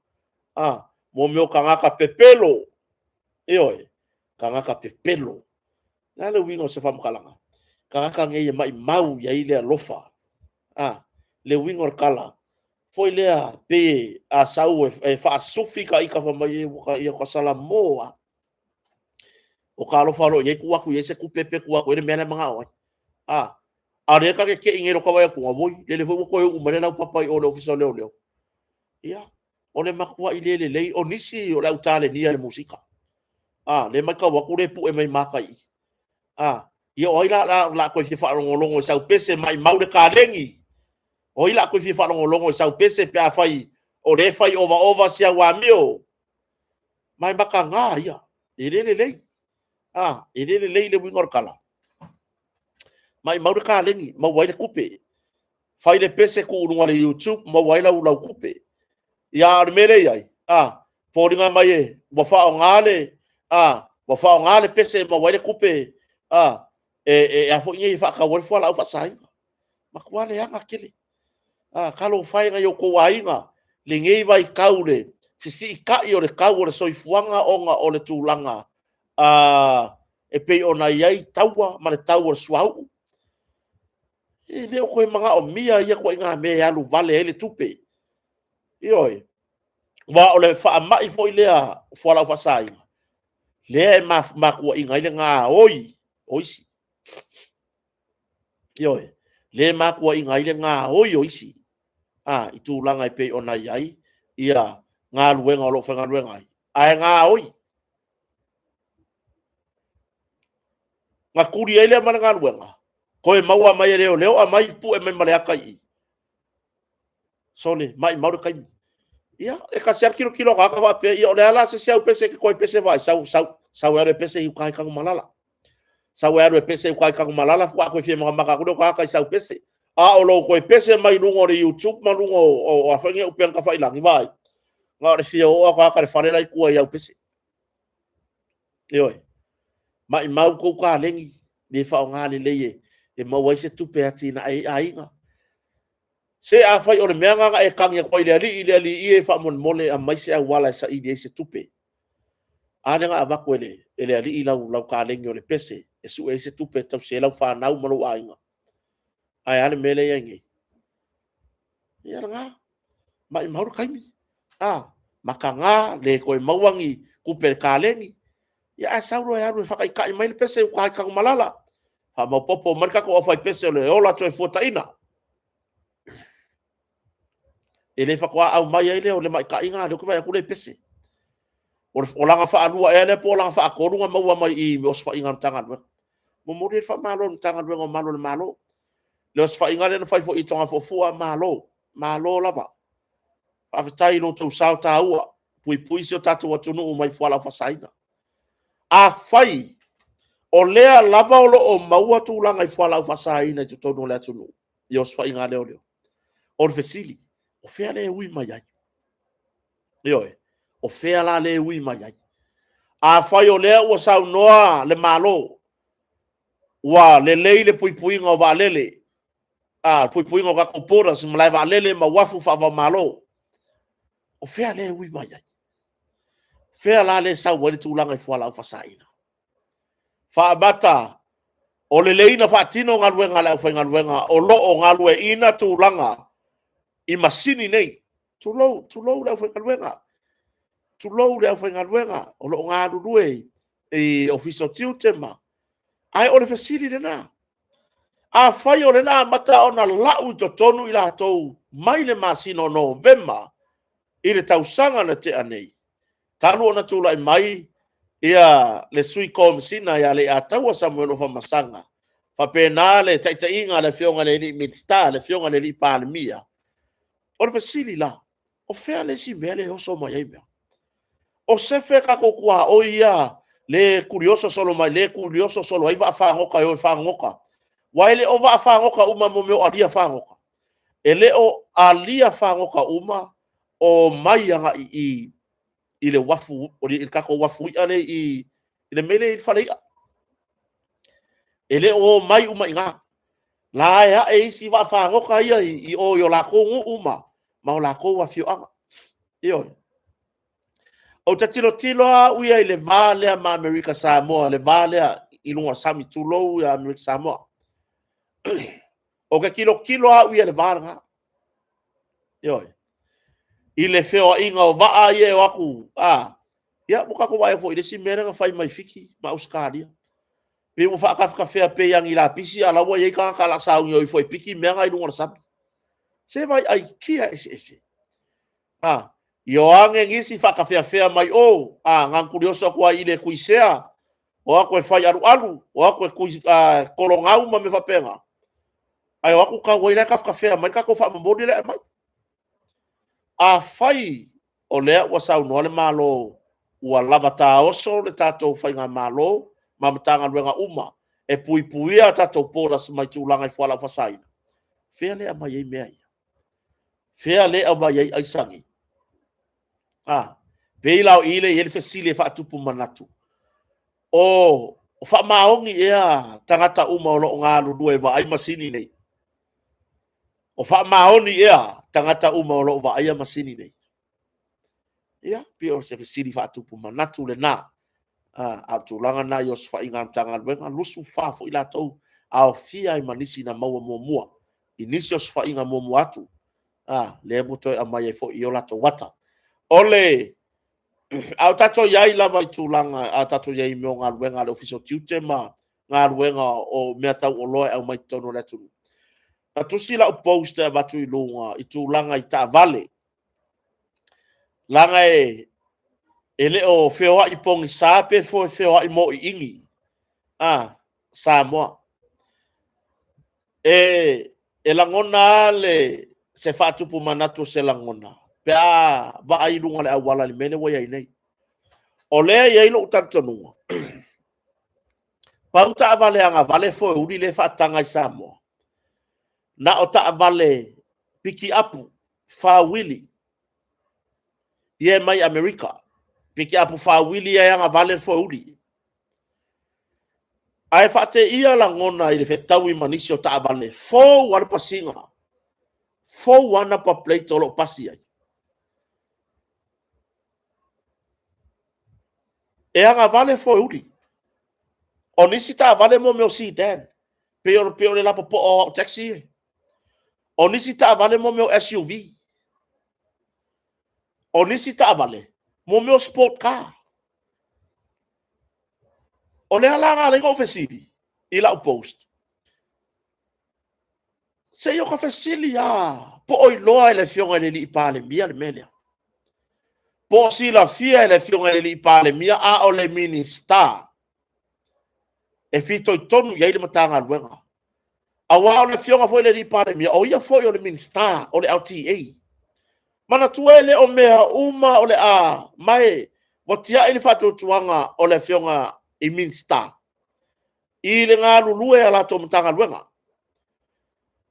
A, mo mea o tagata pepelo. Ioe, tagata pepelo. Le a le uiga o se faamatalaga? Tagata nei e maimau i ai le alofa. A, le uiga o le tala, foi lea pe a sau e faasufi ta ita fai mai e ua ta ia ka salamo a. O ka alofa o lo o i ai tuu atu i ai se tupe pe tuu atu i ai le mea la e manao ai. A, a o lea ta te tei nei i lo ta vaai atu, auoi, lele foi ua toe uu mai le laupapa i o le Ofisa o Leoleo. Ia, o le matuai le lelei, o nisi o le au talenia i le musika. A, lea e matau atu lea e pue mai mata i i. A, ia o ai la o le a toe fia faalogologo i sau pese maimau le kalegi? O ai la a toe fia faalogologo i sau pese pe afai o lea e fai ovaova si au amio? Ma e mataga ia, e le lelei. A, e le lelei le uiga o le tala. Maimau le kalegi, maua ai le tupe. Fai le pese tuu i luga o le YouTube, maua ai lau tupe. Ia, a o le mea lea e i ai, a, foliga mai e, ua faaaoga le, a, ua faaaoga le pese e maua ai le tupe, a, e a foi nei e faatau ai le fualaau faasaina. Matua leaga tele. A, talofa e i nai o outou aiga, lenei vaitau le fesiitai o le tau o le soifuaga ona o le tulaga e pei ona i ai taua ma le tau o le suauu. E le o toe manaomia ia ituaiga mea e alu vale ai le tupe. Ioe. Aua o le faamai foi lea o fualaau faasaina, lea e matuaina ai le gaoi o isi. Ioe. Lea e matuaina ai le gaoi o isi a, i tulaga e pei ona i ai ia galuega o lo o faigaluega ai, ae gaoi. Na tuli ai lea ma le galuega, toe maua mai e leoleo aumai pue mai ma le ata i i. Sole, maimau le taimi. Ia, e tasi lava le tilotilo a tagata faapea, ia o le a la se isi au pese e te toe pese vaai, sau, sau, sau e alu e pese i uta i Tanumalala. Sau e alu e pese i uta i Tanumalala, faatoa toe fia matamata atu lea o tagata i sau pese. A o lou toe pese mai luga o le YouTube ma luga o a foi nei upega tafailagi, vaai, na o le fia oo lava o tagata i le fale la i tua i au pese. Ioe. Maimau tou kalegi, le faaaoga lelei e maua ai se tupe e atinae ai aiga. Se afai o le mea lena na e tagi atu ai i le Alii, le Alii e, faamolemole aumai se auala e saili ai se tupe. A lea na avatu e le Alii lau kalegi o le pese e sue ai se tupe e tausi ai lau fanau ma lou aiga. Ae a le mea lea e i ai nei? Ia lena, maimau le taimi. A, mataga, le toe maua ni tupe i le kalegi. Ia ae sau loa e alu e faataitai mai le pese i uta i Tanumalala. Faamaopoopo mai le tatou aufaipese o le ola toefuataina. E le faatoa aumai ai lea o le maitaiga, lea ou te vaai atu lea e pese. O le olaga faalua ea lea po o olaga faatolu na maua mai i osofaiga a le Matagaluega. Momoli ai le faamalo i le Matagaluega o Malu o le Malo. Le osofaiga lea na fai foi i Togafuafua, malo, malo lava. Faafetai i lo outou sao taua, puipui si o tatou atunuu mai fualaau faasaina. Afai o lea lava o lo o maua tulaga i fualaau faasaina i totonu o le atunuu i osofaiga a leoleo, o le fesili, o fea lea e ui mai ai? Ioe, o fea la lea e ui mai ai? Afai o lea ua saunoa le Malo ua lelei le puipuiga o vaalele, a, puipuiga o tatou borders, malae vaalele ma uafu faava-o-Malo, o fea lea e ui mai ai? Fea la lea e sau ai le tulaga i fualaau faasaina? Faamata, o lelei na faatino galuega a le aufaigaluega o lo o galueaiina tulaga i masini nei. Tulou, tulou le aufaigaluega. Tulou le aufaigaluega o lo o galulue i Ofisa o Tiute ma... Ae o le fesili lena, afai o lea na amata ona lau i totonu i latou mai le masina o Novema i le tausaga na tea nei, talu ona tulai mai Ia le Sui Komesina ia Leiataua Samuel Afamasaga, faapena le taitaiga a le Afioga i le alii Minisita, le Afioga i le alii Palemia. O le fesili la, o fea le isi mea lea e oso mai ai mea? O sefe tatou tuaoi ia le tulioso solo mai, le tulioso solo ai vaafagota e o e fagogota. Aua e le o vaafagota uma mo mea o alia fagota. E le o alia fagota uma o omai agai i i i le uafu, i le tatou uafu i'a lea i le mea lea e i ai le fale i'a. E le o omai uma i ina. La e ae isi vaafagota ia i o i o latou nuu ma o latou afioaga. Ioe. Ou te tilotilo lava au ia i le va lea ma Amerika Samoa, le va lea i luga o le sami, tulou Amerika Samoa. Ou te tilotilo lava au ia i le va lena. Ioe. I le feoaiga o vaa ia e o atu, a, ia ua tatou vaai foi i le isi mea lea na fai mai Fiti ma Ausetalia. Pei ua faatafetafea pei lava ni lapisi, a o la ua i ai tagata o le a sauni e o ifo e piki mea na i luga o le sami. Se vaai aikia eseese. A, ia o ane nisi faatafeafea mai o, a, na ona tulioso atu lava i le tuisea, o atu e fai alualu, o atu e kologau ma mea faapena, ae o atu tau ai la e tafetafea mai le tatou faamomoli la e aumai. Afai o lea ua saunoa le Malo ua lava taoso le tatou faigamalo ma Matagaluega uma e puipuia a tatou borders mai tulaga i fualaau faasaina, fea lea e aumai ai mea ia? Fea lea e aumai ai aisa nei? A, pei la o i lea e i ai le fesili e faatupu manatu. O faamaoni ea tagata uma o lo o galulue e vaai masini nei? O faamaoni ea tagata uma o lo o vaaia masini nei? Ia, pei o se fesili faatupu manatu lena. A o tulaga na i osofaiga a Matagaluega, 24 foi latou aofia ai ma nisi na maua muamua i nisi osofaiga muamua atu, a, lea ua toe aumai ai foi i o latou ata. O le a o tatou i ai lava i tulaga, a o tatou i ai i mea o galuega a le Ofisa o Tiute ma galuega o mea tau oloa e aumai totonu o le atunuu. Na tusi lau post e avatu i luga i tulaga i taavale, leaga e le o feoai pogisa pe feoai mōiigi a Samoa. E lagona lava le, se faatupu manatu o se lagona pe a vaai i luga o le auala i le mea lea ua i ai nei. O lea e i ai lou talitonuga, pau taavale agavale foeuli lea e faataga i Samoa, na o taavale pikiapu faauili ia e mai Amerika. Pikiapu faauili ia e agavale le foeuli. Ae faateia lagona i le fetaui ma nisi o taavale, fou lava le pasiga, fou lava number plate o lo o pasi ai. E agavale foeuli. O nisi taavale mo mea o sedan, pei o, pei o le lapopoa o au taxi ia. O nisi taavale mo mea o SUV. O nisi taavale mo mea o sport car. O lea la na ala ai ona ou fesili i lau post, se i o ta fesili lava po o iloa e le Afioga i le alii Palemia le mea lea. Po o silafia e le Afioga i le alii Palemia a o le Minisita e fitoitonu i ai le Matagaluega. Aua o le Afioga foi i le alii Palemia, o ia foi o le Minisita o le LTA. Manatua e le o mea uma o le a, ma e ua tiai le faatuatuaga o le Afioga i Minisita i le galulue a latou Matagaluega.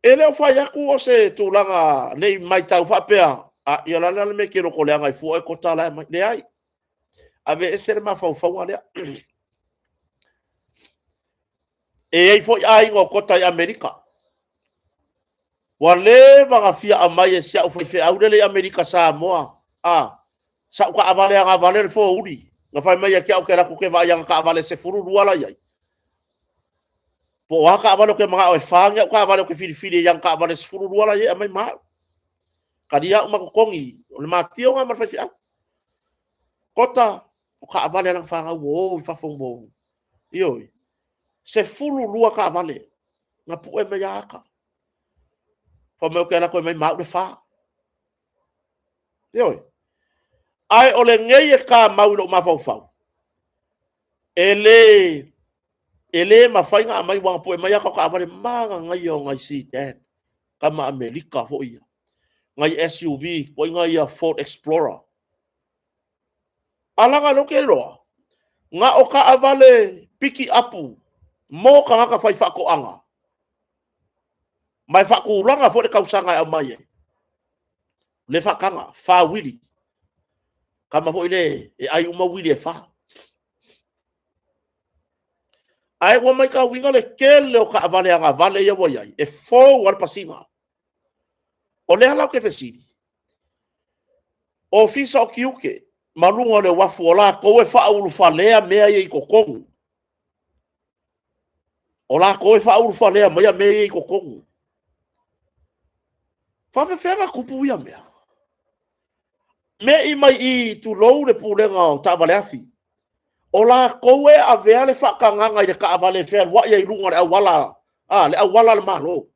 E le o fai atu o se tulaga ne i matau faapea, a, ia o le a le mea e te lotoleaga ai fua oe Kota la e aumai. Leai, aveese le mafaufauga lea. E i ai foi aiga o Kota i Amerika. Ua leva ona fia aumai e si au faifeau lele i Amerika Samoa, a, sau taavale agavale le foeuli. Na fai mai ia te au ou te alu atu ou te vaai i ana taavale e 12 la e i ai. Po o a taavale ou te manao e fa ni au taavale ou te filifili ai i ana taavale e 12 la e i ai e aumai ma au. Talia au ma totogi, o le matia lena ma le faifeau. Kota, o taavale a lana fanau ua o i fafo mo, ioe, 12 taavale na pue mai lava ata. Fai mai ou te alu atu e aumai ma au le fa. Ioe. Ae o lenei e kamau i lou mafaufau. E le e le mafai ona aumai ua pue mai ata o taavale manaia o nai sedan tama Amerika foi ia. Nai SUV, ituaiga ia Ford Explorer. A laga lea ou te iloa, na o taavale pikiapu mo tagata faifaatoaga, ma e faatulaga foi le tausaga e aumai ai, lea e faataga, fa uili. Tama foi lea e ai uma uili e fa. Ae ua matauina le tele o taavale agavale ia ua i ai, e fou lava le pasiga. O lea la ou te fesili, Ofisa o Tiute ma luga o le uafu, o latou e faaulufalea mea ia i totonu. O latou e faaulufalea maia mea ia i totonu. Faapefea ona tupu ia mea? Me'i mai i i, tulou le pulega o taavale afi, o latou e avea le faatagaga i le taavale e fealuai ai i luga o le auala, le auala a le Malo.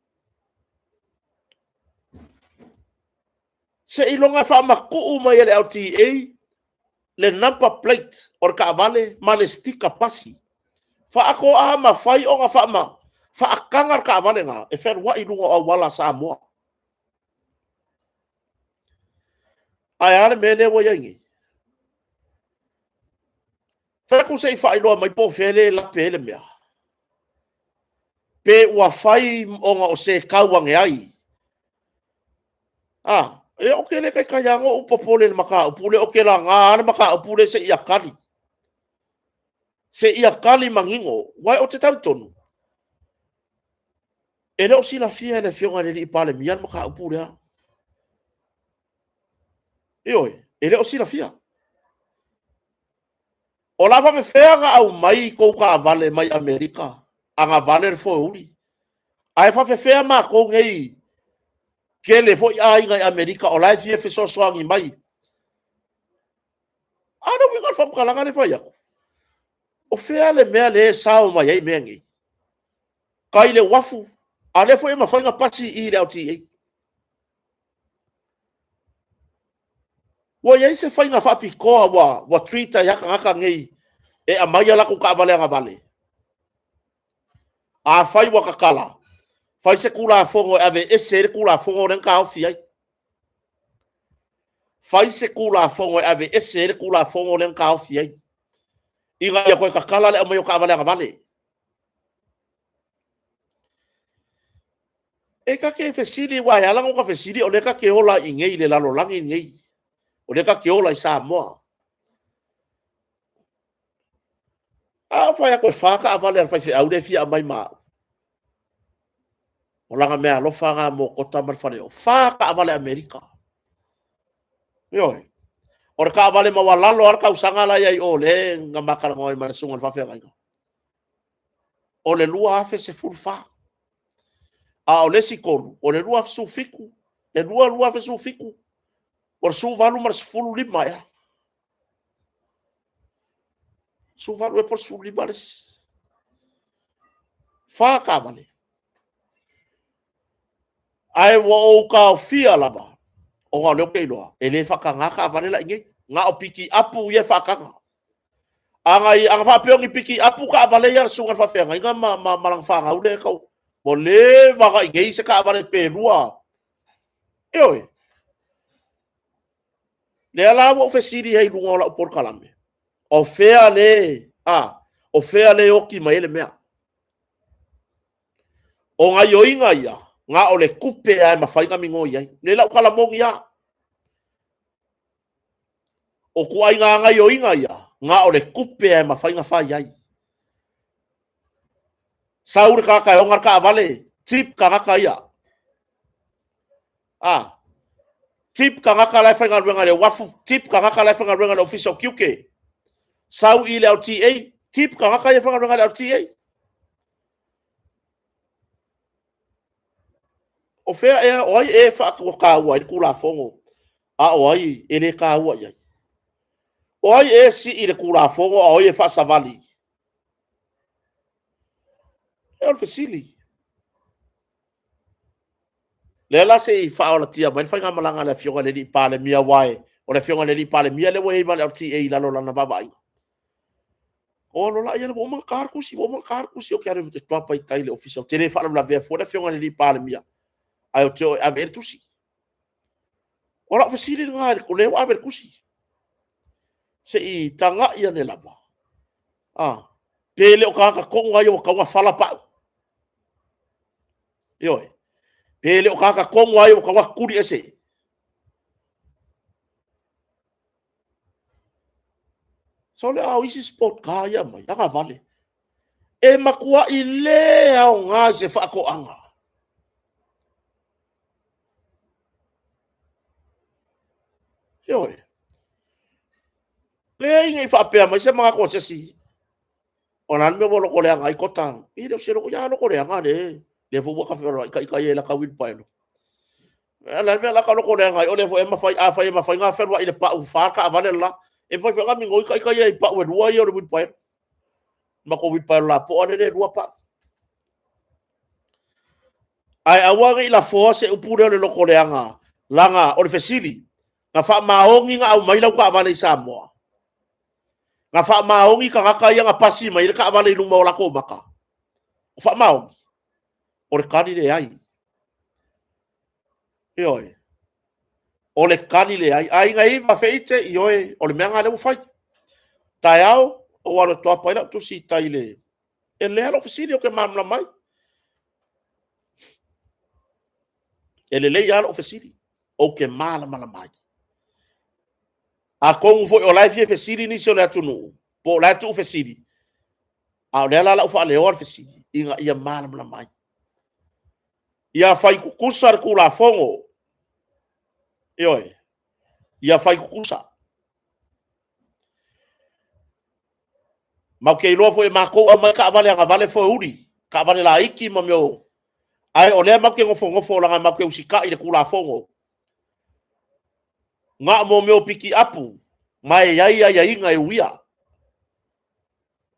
Seiloga e faamatuu mai e le LTA le number plate o le taavale ma le sticker pasi, faatoa mafai ona faataga le taavale lena e fealuai i luga o auala a Samoa. Ae a le mea lea ua i ai nei? Fai atu se i faailoa mai po o fea lea e lape ai le mea. Pe ua fai ona o se tau ane ai. A, ia ou te le taitai lava ona ou popole i le mataupu lea, ou te laga lava le mataupu lea seia tali. Seia tali manino. Aua ou te talitonu, e le o silafia e le Afioga i le Palemia le mataupu lea. Ioe, e le o silafia. O le a faapefea ona aumai tou taavale mai Amerika, agavale le foeuli, ae faapefea matou nei, tele foi aiga i Amerika o la e fia fesoasoani mai. A o le uiga o le faamatalaga lea e fai atu, o fea le mea lea e sao mai ai mea nei? Tai i le uafu, a o lea foi e mafai ona pasi i i le LTA. Ua i ai se faiga faapitoa ua treat ai lava tagata nei e aumai a latou taavale agavale? Afai ua tatala, fai se Tulafono e aveese ai le Tulafono lea na taofi ai. Fai se Tulafono e aveese ai le Tulafono lea na taofi ai, ina ia toe tatala le aumai o taavale agavale. E ta te fesili, aua e ala ona ota fesili o lea ta te ola i inei i le lalolagi lenei, o lea ta te ola i Samoa. A ou fai atu e fa taavale a le faifeau lea e fia aumai ma au, o lana meaalofa lena mo Kota ma le faleoo. Fa taavale Amerika. Ioe. O le taavale maualalo lava le tausaga la e i ai i o lea na ma talanoa ai ma le susuga i le faafeagaiga. O le 2014. A o le isi tolu, o le 2017, e 2 2017, o le 18 ma le 15 ea. 18 ea po o le 15 le isi. Fa taavale. Ae ua ou taofia lava, ona o lea ou te iloa, e le faatagaina taavale la i inei. Na o pikiapu ia e faataga. Ana faapea o ni pikiapu taavale ia a le susuga i le faafeagaiga ma lana fanau lea e tau, ua leva ona i inei se taavale pe lua. Ioe. Lea la ua ou fesili ai i luga o lau polokalame, o fea le, a, o fea le oti mai ai le mea? O gaioiga ia, na o le tupe lava e mafai ona migoi ai. Le lau tala moni lava. O ituaiga gaioiga ia, na o le tupe lava e mafai ona fai ai. Sau le tagata e ona le taavale, tip tagata ia. A, tip tagata la e faigaluega i le uafu, tip tagata la e faigaluega i le Ofisa o Tiute. Sau i le LTA, tip tagata ia e faigaluega i le LTA. O fea ea, o ai ea e faataua ai le Tulafono, a o ai e le taua i ai? O ai ea e sii le Tulafono, a o ai e faasavali? E o le fesili. Lea la se i faaolatia mai le faigamalaga a le Afioga i le Alii Palemia, aua o le Afioga i le Alii Palemia lea ua i ai ma le LTA i lalo o lana vaavaaiga. O alo la ia ua uma ka tusi, ua uma ka tusi o ke alu te tuapa i tai le ofisa. O te le faalavelavea fua le afioga i le alii Palemia, ae ou te o e ave i ai le tusi. O lau fesili lena, o lea ua ave le tusi. Se i tagai ane lava, pe le o tagata tonu lava ia ua tatau ona fala pau. Ioe. Pe le o tagata tonu lava ia ua tatau ona tutuli ese. Sole, a o isi sport car ia aumai, agavale. E matuai le aoga i se faatoaga. Ioe. Leai ne i faapea mai se manatu o se isi, o le a le mea ua lotoleaga ai Kota? E le o se loto, ia lotoleaga lea, lea foi ua ta feiloai ta ita ia i lata uilipaelo. O le a le mea o le a ta lotoleaga ai? O lea foi e mafai, afai e mafai ona fealuai i le pau fa taavale le la, e mafai foi ona migoi ta ita ia i pau e 2 ia o le uilipaelo. Matou uilipaelo lapoa lea e 2 pau. Ae aua ne i lafoa se upu lea o le lotoleaga, leaga o le fesili, na faamaoni ona aumai lau taavale i Samoa? Na faamaoni tagata ia na pasi mai ai le taavale i luma o latou maka? O faamaoni? O le tali leai. Ioe. O le tali leai. Aiga iva feite, ioe, o le mea lena lea ua fai. Taeao, ou alu atu ai lau tusi i tai i le... E lelei lava lou fesili ou te malamalama ai. E lelei lava lou fesili, ou te malamalama ai. Atonu foi o la e fia fesili nisi o le atunuu, po o la e tuufesili, a o lea la o le a ou faaleoa le fesili ina ia malamalama ai. Ia fai tutusa le Tulafono. Ioe, ia fai tutusa. Ma ou te iloa foi e matou aumai taavale agavale foeuli, taavale laiti ma mea o... Ae o lea matou te nofonofo leaga matou te usitai i le Tulafono. Na o mea o pikiapu, ma e i ai aiaiga e uia.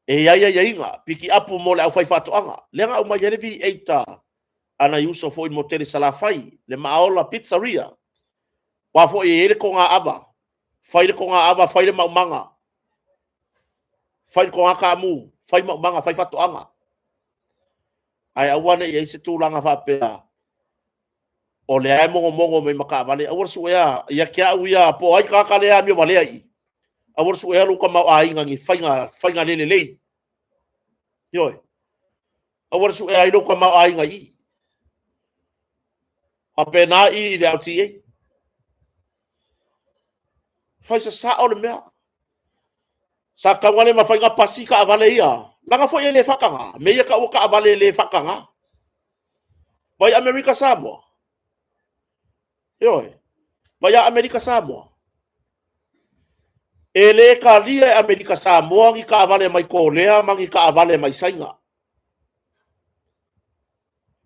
E i ai aiaiga, pikiapu mo le aufaifaatoaga. Lea na aumai ai le V8 a nai uso foi i le motu tele i Salafai, le Maaola Pizzeria. Aua foi e i ai le togaava, fai le togaava, fai le maumaga, fai le toga taamu, fai maumaga, fai faatoaga. Ae aua ne i i ai se tulaga faapea o lea e mogomogo mai ma taavale. Aua le suea, ia te au ia, po o ai le tagata lea e amio valea i i, aua le suea lou tamaoaiga i ni faiga, faiga le lelei. Ioe. Aua le suea ai lou tamaoaiga i i. Faapena i i le LTA. Fai sasao le mea. Sa tatau ona le mafai ona pasi taavale ia, leaga foi e le faataga, mea ia e taua taavale e le faataga. Vai Amerika Samoa. Ioe. Vai Amerika Samoa. E le talia e Amerika Samoa ni taavale mai Korea ma ni taavale mai Saina.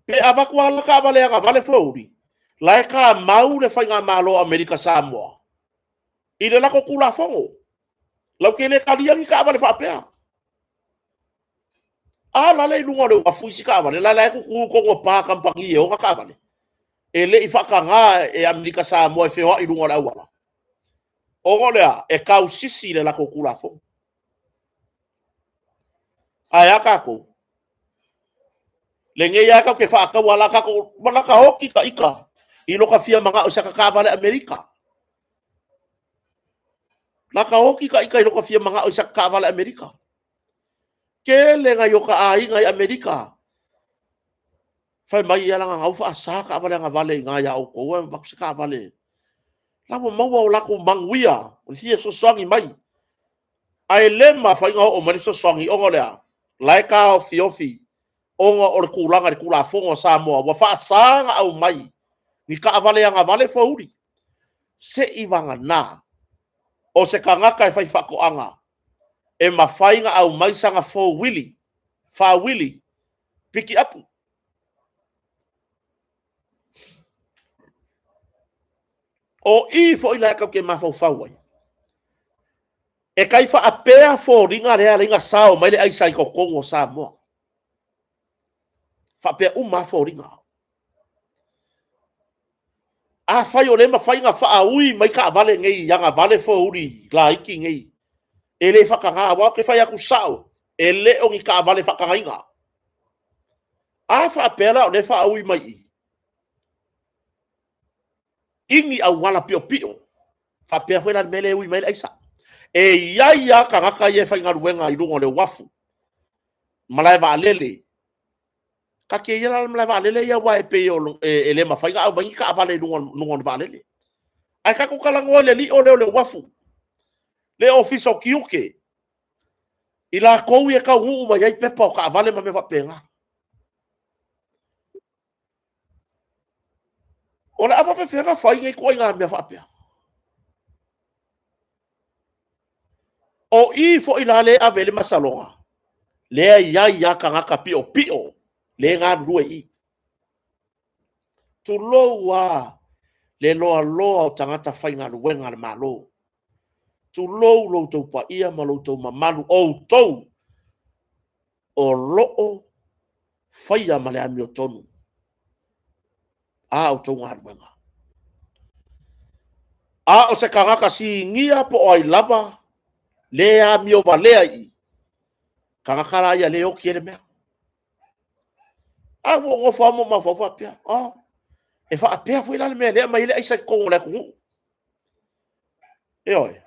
Pe avatu lava la taavale agavale foeuli, la e tamau le faigamalo o Amerika Samoa i le latou Tulafono. Latou te le talia ni taavale faapea. A la le i luga o le uafu isi taavale, la la e tutu i totonu o pa a kamupani e ona taavale. E le i faataga e Amerika Samoa e feoai i luga o le auala. Ona o le a? E tausisi i le latou Tulafono. Ae a tatou? Lenei lava tatou te faataua la tatou, ma lata oti ta ita i lota fia manao i saka taavale Amerika. Lata oti ta ita i lota fia manao i saka taavale Amerika. Tele nai o ta aiga i Amerika. Fai mai ia leaga na ua faasa taavale agavale i ina ia outou ae avatu se taavale. La ua maua o latou manuia, o le fia fesoasoani mai. Ae le mafai ona oo mai le fesoasoani ona o le a? La e taofiofi ona o le tulaga i le Tulafono a Samoa ua faasa ona aumai ni taavale agavale foeuli. Se i vagana o se tagata e faifaatoaga e mafai ona aumai sana four-wheelie, fa-wheelie, pikiapu. O i foi la tatou te mafaufau ai, e tai faapea foliga lea alai na sao mai le aisa i totonu o Samoa. Faapea uma lava foliga. Afai o lea e mafai ona faaui mai taavale nei, agavale foeuli laiti nei, e le faataga, aua ou te fai atu sao. E le o ni taavale faatagaina. A faapea la o lea e faaui mai i i ni auala piopio, faapea foi la le mea lea e ui mai ai le aisa. E i ai lava tagata ia e faigaluega i luga o le uafu, malae vaalele. Taatia ia la le malae vaalele ia aua e pei e le mafai ona aumai ni taavale i luga o le vaalele. Ae tatou talanoa i le lio lea o le uafu, le Ofisa o Tiute, i latou ia e taunuu mai ai pepa o taavale ma mea faapena. O le a faapefea ona fai nei ituaiga mea faapea? O i foi la lea e ave i ai le masaloga, lea e i ai lava tagata piopio lea e galulue i i. Tulou lava le loaloa o tagata faigaluega a le Malo, tulou lo outou paia ma lo outou mamalu, o outou o lo o faia ma le amiotonu a outou galuega. A o se tagata sinia po o ai lava le amio valea i i, tagata la ia lea e oti ai le mea. A ua ou nofo lava ma ou mafaufau faapea, oh, e faapea foi la le mea lea e aumai ai le aisa i totonu o le atunuu. Ioe.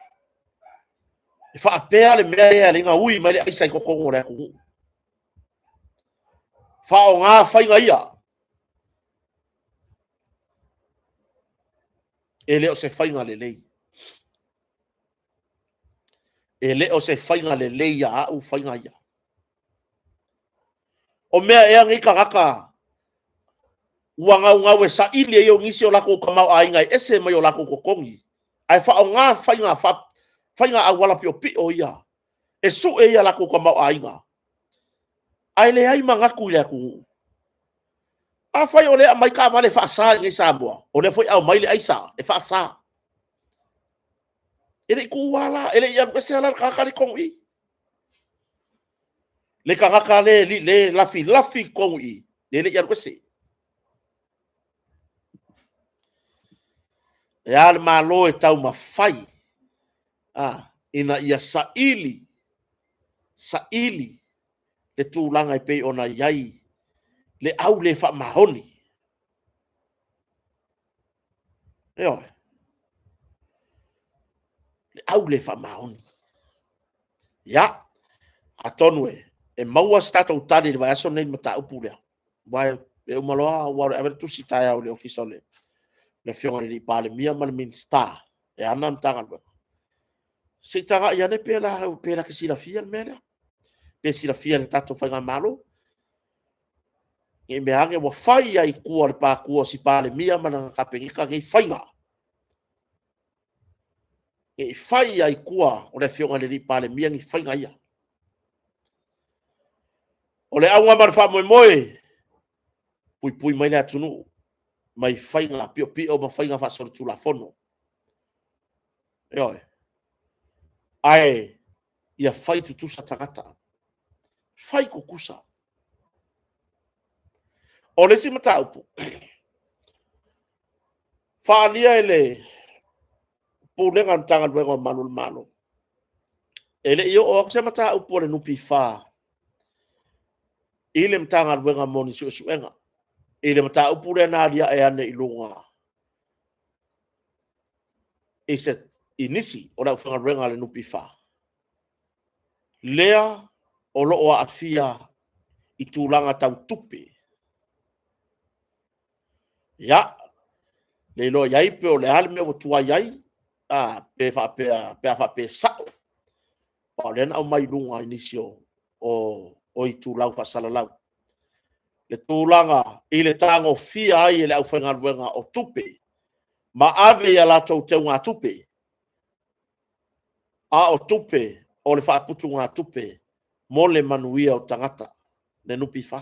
E faapea le mea lea e ala ai ona ui mai le aisa i totonu o le atunuu. Faaaoga faiga ia. E le o se faiga lelei. E le o se faiga lelei ia au faiga ia. O mea ea nei tagata ua naunau e saili ai o nisi o latou tamaoaiga e ese mai o latou totogi, ae faaaoga faiga, faiga auala piopio ia e sue ai a latou tamaoaiga, ae leai manatu i le atunuu. Afai o lea e aumai taavale faasa i inei i Samoa, o lea foi e aumai le aisa e faasa. E le i tuua la, e le i alu ese la le tagata lea i totonu i i. Le tagata lea e lafilafi i totonu i i, e le i alu ese. E a le Malo e taumafai ina ia saili, saili le tulaga e pei ona i ai le au le faamaoni. Ioe. Le au le faamaoni. Ia, atonu e maua se tatou tali i le vaiaso lenei i le mataupu lea. Aua e uma loa aua e ave le tusi taeao i le ofisa o le Afioga i le Palemia ma le Minisita e ana le Matagaluega. Se i tagai ane pe la te silafia le mea lea, pe silafia e le tatou Faigamalo. Ne i mea ane ua fai lava i tua o le patu a si Palemia ma lana Kapeneta nei faiga. Ne i fai lava i tua o le Afioga i le Palemia ni faiga ia. O le auga ma le faamoemoe, puipui mai le atunuu mai faiga piopio ma faiga faasolitulafono. Ioe. Ae ia fai tutusa tagata. Fai tutusa. O le isi mataupu, faaalia e le Pulega a le Matagaluega o Malu o le Malo, e le i oo atu se mataupu a le NPF i le Matagaluega mo ni suesuega i le mataupu lea na aliae ane i luga i, se, i nisi o le aufaigaluega a le NPF, lea o lo o aafia i tulaga tau tupe. Ia, le iloa i ai pe o le a le mea ua tuai ai, a, pe faapea, pe a faapea e sao. Aua o lea na aumai i luga i nisi o itulau faasalalau. Le tulaga i le tagofia ai e le aufaigaluega o tupe ma ave i a latou teugatupe, a o tupe o le faaputugatupe mo le manuia o tagata, le NPF.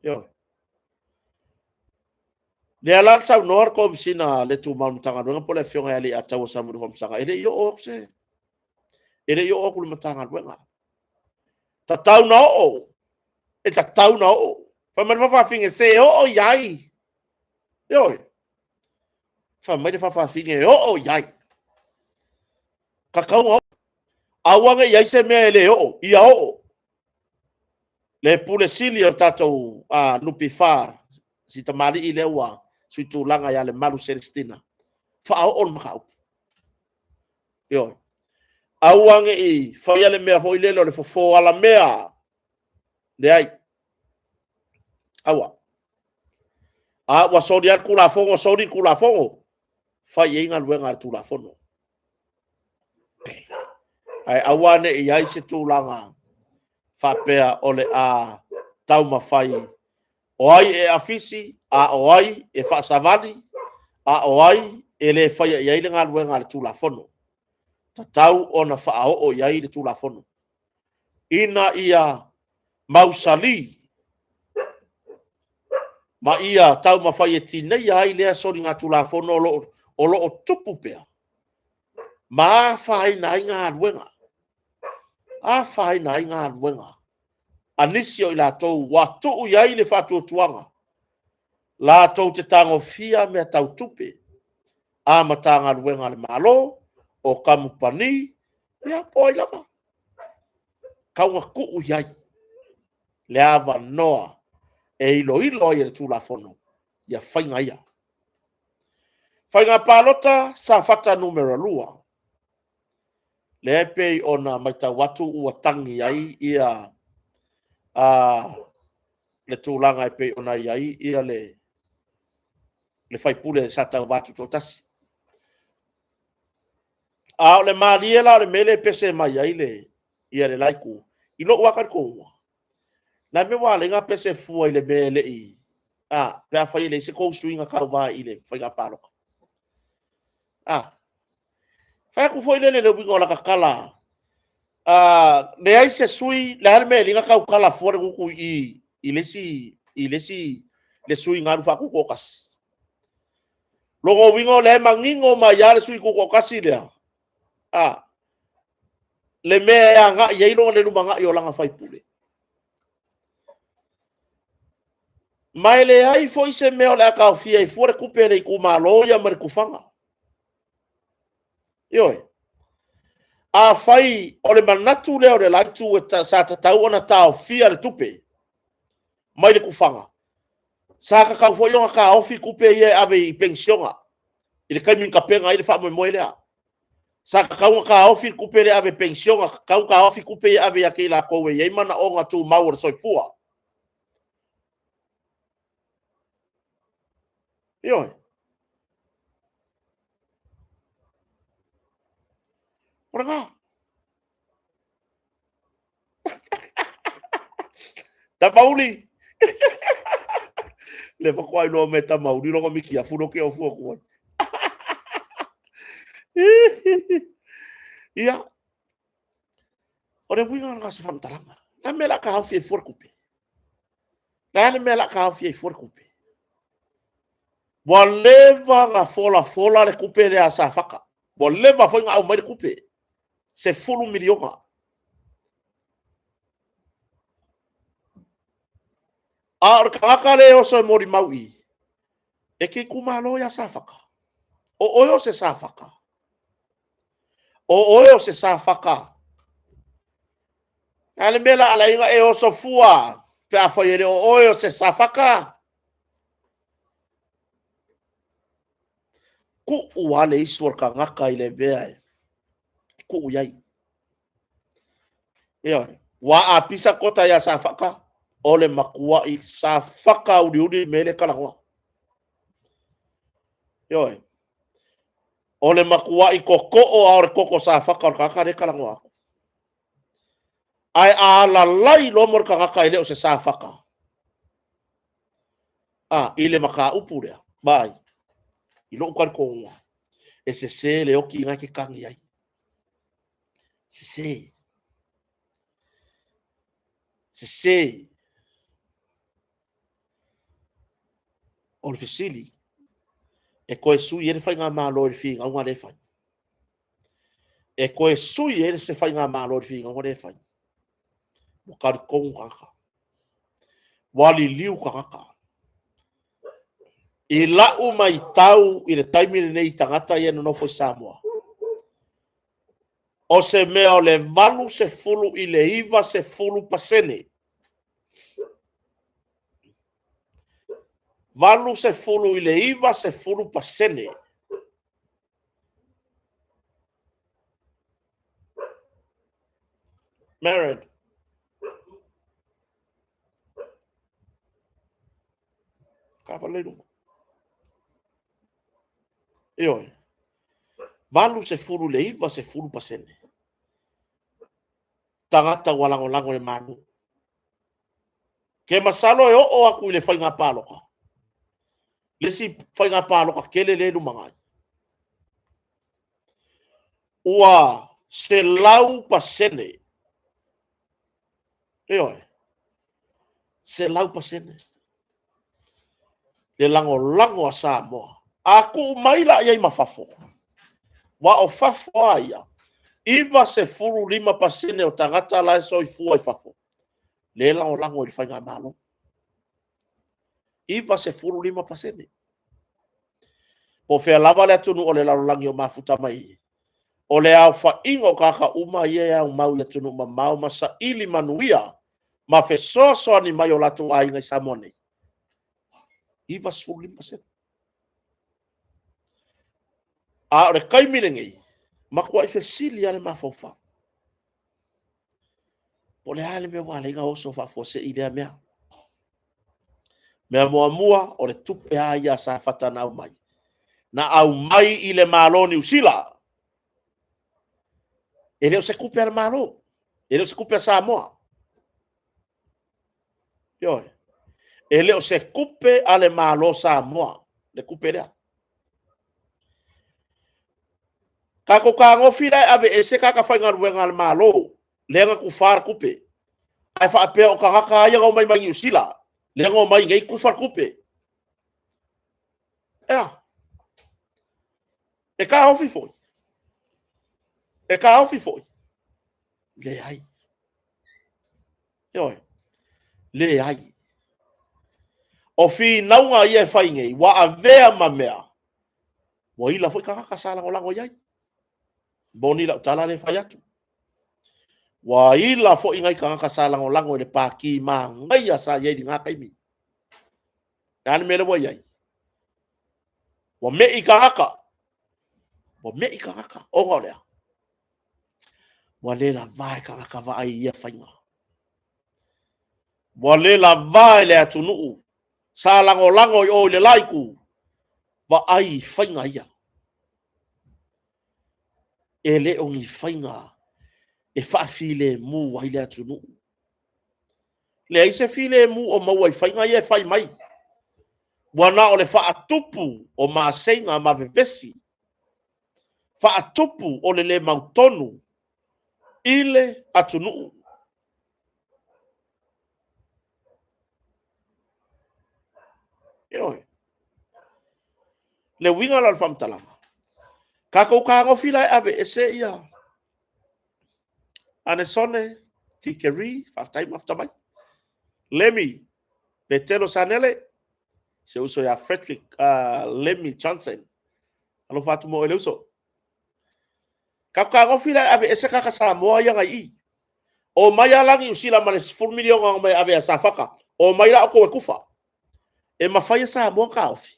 Ioe. Lea la na saunoa le Komesina le Tumau Matagaluega po o le Afioga ia Leiataua Samuelu Afamasaga, e le i oo atu se, e le i oo atu i le Matagaluega. Tatau na oo, e tatau na oo. Fai mai le faafafine, se oo i ai. Ioe. Fai mai le faafafine, e oo i ai. Tatau na oo. Aua ne i ai se mea e le oo, ia oo. Le pule sili o le tatou NPF, si tamalii lea ua suitulaga ia Lemalu Selesitina, faaoo le mataupu. Ioe. Aua ne i faia le mea foi lele o le fofo alamea. Leai. Aua. A ua soli lava le Tulafono, soli le Tulafono, fai i ai galuega a le Tulafono. Ae aua ne i i ai se tulaga faapea o le a taumafai o ai e afisi, a o ai e faasavali, a o ai e le faia i ai le galuega a le Tulafono. E tatau ona faaoo i ai le Tulafono ina ia mausali ma ia taumafai e tineia ai lea soligatulafono o lo o tupu pea ma afaina ai galuega, afaina ai galuega a nisi o i latou ua tuu i ai le faatuatuaga latou te tagofia mea tau tupe a Matagaluega a le Malo, o kamupani, ia po o ai lava. E tatau ona tuu i ai le avanoa e iloilo ai e le Tulafono ia faiga ia. Faiga Palota Safata Nu.2, lea e pei ona matau atu ua tagi ai ia le tulaga e pei ona i ai ia le sui usufono sa tauva tutoatasi. A o le malie la o le mea lea e pese mai ai le ia le la itu, i lou lava talitonuga, o le a le mea ua ala ai ona pese fua i le mea e le i, a, pe afai e leai se tou sui na tauva i le faiga palota. A, fai atu foi lele i le uiga o lata tala, a leai se sui, o le a le mea e ala ai ona tautala fua le gutu i i i le isi, le sui na alu faatutoatasi? Lona uiga o lea e manino mai lava le sui tutoatasi lea, a, le mea e agai i ai le lumanai o lana sui usufono. Ma e leai foi se mea o le a taofia ai fua le tupe a le itumalo ia ma le tufaga. Ioe. Afai o le manatu lea o le la Itu sa tatau ona taofia le tupe mai le tufaga, sa tatau foi ona taofi tupe ia e ave i penisione i le taimi na tapena ai le faamoemoe lea. Sa tatau ona taofi le tupe lea e ave i penisione, tatau ona taofi tupe ia e ave ia i latou e i ai manaoga tumau o le soifua. Ioe. O lena. Tapauli! Le faatoa iloa mai e Tamauli lona mitiafu lea ou te ofo atu ai. Ia, o le uiga lena o se faamatalaga. O le a le mea o le a taofi ai fua le tupe? O le a le mea o le a taofi ai fua le tupe? Ua leva ona folafola le tupe lea a Safata. Ua leva foi ona aumai le tupe, $10 miliona. A o le tagata lea e oso e molimau i i, e te itumalo ia Safata. O oe o se Safata? O oe o se Safata? A le mea la ala ai ona e oso fua pe a fai e le o oe o se Safata? Tuu lava le isu o le tagata i le mea e tuu i ai. Ioe. Ua a pisa kota ia Safata, o le matuai Safata uliuli le mea lea e talanoa. Ioe. O le matuai totoo a o le toto Safata o le tagata lea e talanoa atu. Ae a alalai loa mo le tagata e le o se Safata, a, i le mataupu lea, vaai, i lou talitonuga, e sese le oti na e te tagi ai. Sese. Sese. O le fesili, e toe sui ai le faigamalo i le finauga lea e fai? E toe sui ai se faigamalo i le finauga lea e fai? Ua talitonu tagata. Ua liliu tagata. I lau matau i le taimi lenei i tagata ia e nonofo i Samoa, O se mea o le 80 i le 90%. 80 i le 90%. Maren. Ka wale lunga. Ioe. 80 i le 90%. Tagata ua lagolago i le Malo. Ke masalo e oo atu i le faiga palota, le isi faiga palota tele lea e lumanai, ua 100%, ioe, 100% le lagolago a Samoa. A tuu mai la i ai ma fafo, aua o fafo lava ia, 95% o tagata la e soifua i fafo, lea e lagolago i le Faigamalo. 95%. Po o fea lava le atunuu o le lalolagi o mafuta mai ai, o le aofaiga o tagata uma ia e aumau i atunuu mamao ma saili manuia ma fesoasoani mai o latou aiga i Samoa nei, 95%. A o le taimi lenei, matuai fesili lava le mafaufau. Po o le a le mea ua ala ai ona oso faafuasei lea mea. Mea muamua, o le tupe lava ia a Safata na aumai. Na aumai i le Malo o Niu Sila. E le o se tupe a le Malo, e le o se tupe a Samoa. Ioe. E le o se tupe a le Malo o Samoa le tupe lea. Tatou fetagofi la e aveese tagata faigaluega a le Malo lea na tufa le tupe, ae faapea o tagata lava ia na omai mai Niu Sila, lea na omai i inei tufa le tupe. Ea, e taofi foi? E taofi foi? Leai. Ioe, leai. O finauga ia e fai nei, ua avea ma mea, ua ila foi tagata sa lagolago i ai. Moni lau tala lea e fai atu. Ua ila foi nai tagata sa lagolago i le pati manaia sa i ai i lena taimi. Le a le mea lea ua i ai? Ua me'i tagata. Ua me'i tagata. Ona o le a? Ua le lava e tagata vaai i ia faiga. Ua le lava e le atunuu sa lagolago i o i le la itu, vaai i faiga ia. E le o ni faiga e faafilemu ai le atunuu. Leai se filemu o maua i faiga ia e fai mai. Ua na o le faatupu o maseiga ma vevesi, faatupu o le le mautonu i le atunuu. Ioe. Le uiga la o le faamatalaga, tatou fetagofi la e aveese ia Anesone, Tikeri, faafetai mafuta mai. Lemi, Petelo Sanele, si ou uso ia Frederick Lemi Johnson. Alofa atu mo oe le uso. Tatou fetagofi la e aveese tagata Samoa ia na i i. O mai lava la Niu Sila ma le 10 miliona na omai e ave ia Safata. O mai la outou e tufa. E mafai e Samoa ona taofi?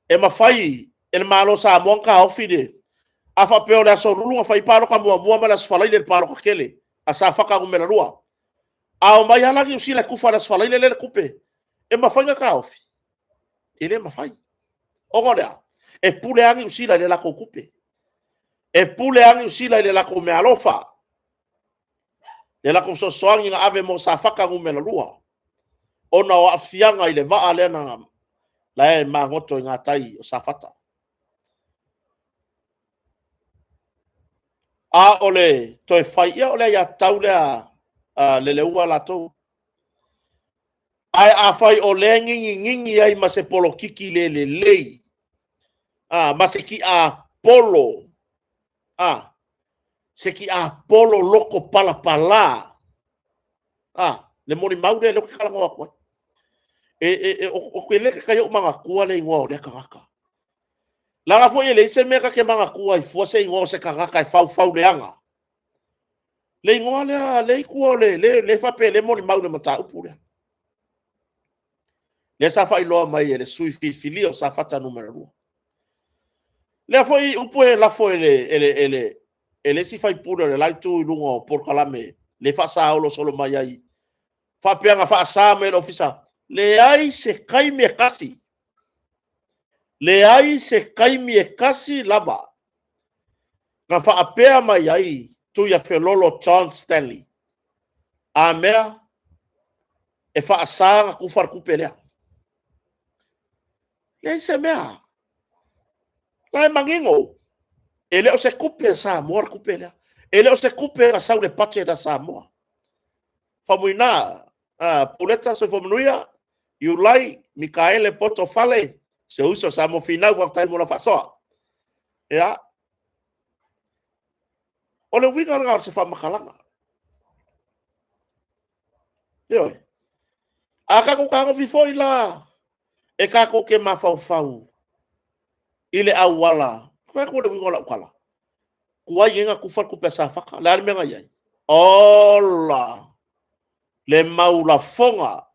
E mafai e le Malo o Samoa ona taofi le... A faapea o le Aso Lulu na fai ai palota muamua ma le Aso Faraile le palota tele a Safata Nu.2. A omai lava la Niu Sila e tufa i le Aso Faraile lea le tupe, e mafai ona taofi? E le mafai. Ona o le a? E pule lava Niu Sila i le latou tupe. E pule lava Niu Sila i le latou meaalofa, le latou fesoasoani na ave mo Safata Nu.2, ona o aafiaga i le vaa lea na la e magoto i gatai o Safata. A o le toe fai, ia o le aiatatau lea a Leleua latou. Ae afai o lea e ngigingi ai ma se polokiki le lelei, ma se tiapolo, se tiapolo loto palapala, le molimau lea ou te talanoa atu ai. Ou te le taitai ou manatua le igoa o lea tagata. Leaga foi e leai se mea ta te manatua ai fua se igoa o se tagata e faufau leaga. Le igoa lea, le i tua o le, le, le faapea le molimau i le mataupu lea. Lea sa faailoa mai e le sui filifilia o Safata Nu.2. Lea foi upu e lafo e le, e le, e le, e le isi faipule o le la itu i luga o polokalame le faasaolo solo mai ai faapea na faasa mai e le ofisa. Leai se taimi e tasi, leai se taimi e tasi lava na faapea mai ai Tuiafelolo John Stanley, a mea e faasa ona tufa le tupe lea. Leai se mea. La e manino, e le o se tupe a Samoa le tupe lea. E le o se tupe na sau i le budget a Samoa. Faumuina, Puleta Soifua Manuia, Iulai, Mikaele Poto Fale, si ou uso Samoa Finau, faafetai mo lau faasoa. Ia, o le uiga lena o se faamatalaga. Ioe. A tatou fetagofi foi la e tatou te mafaufau i le auala, fai atu le uiga o lau tala, tuai nei ona tufa le tupe a Safata. O le a le mea na i ai? Ola le mau lafoga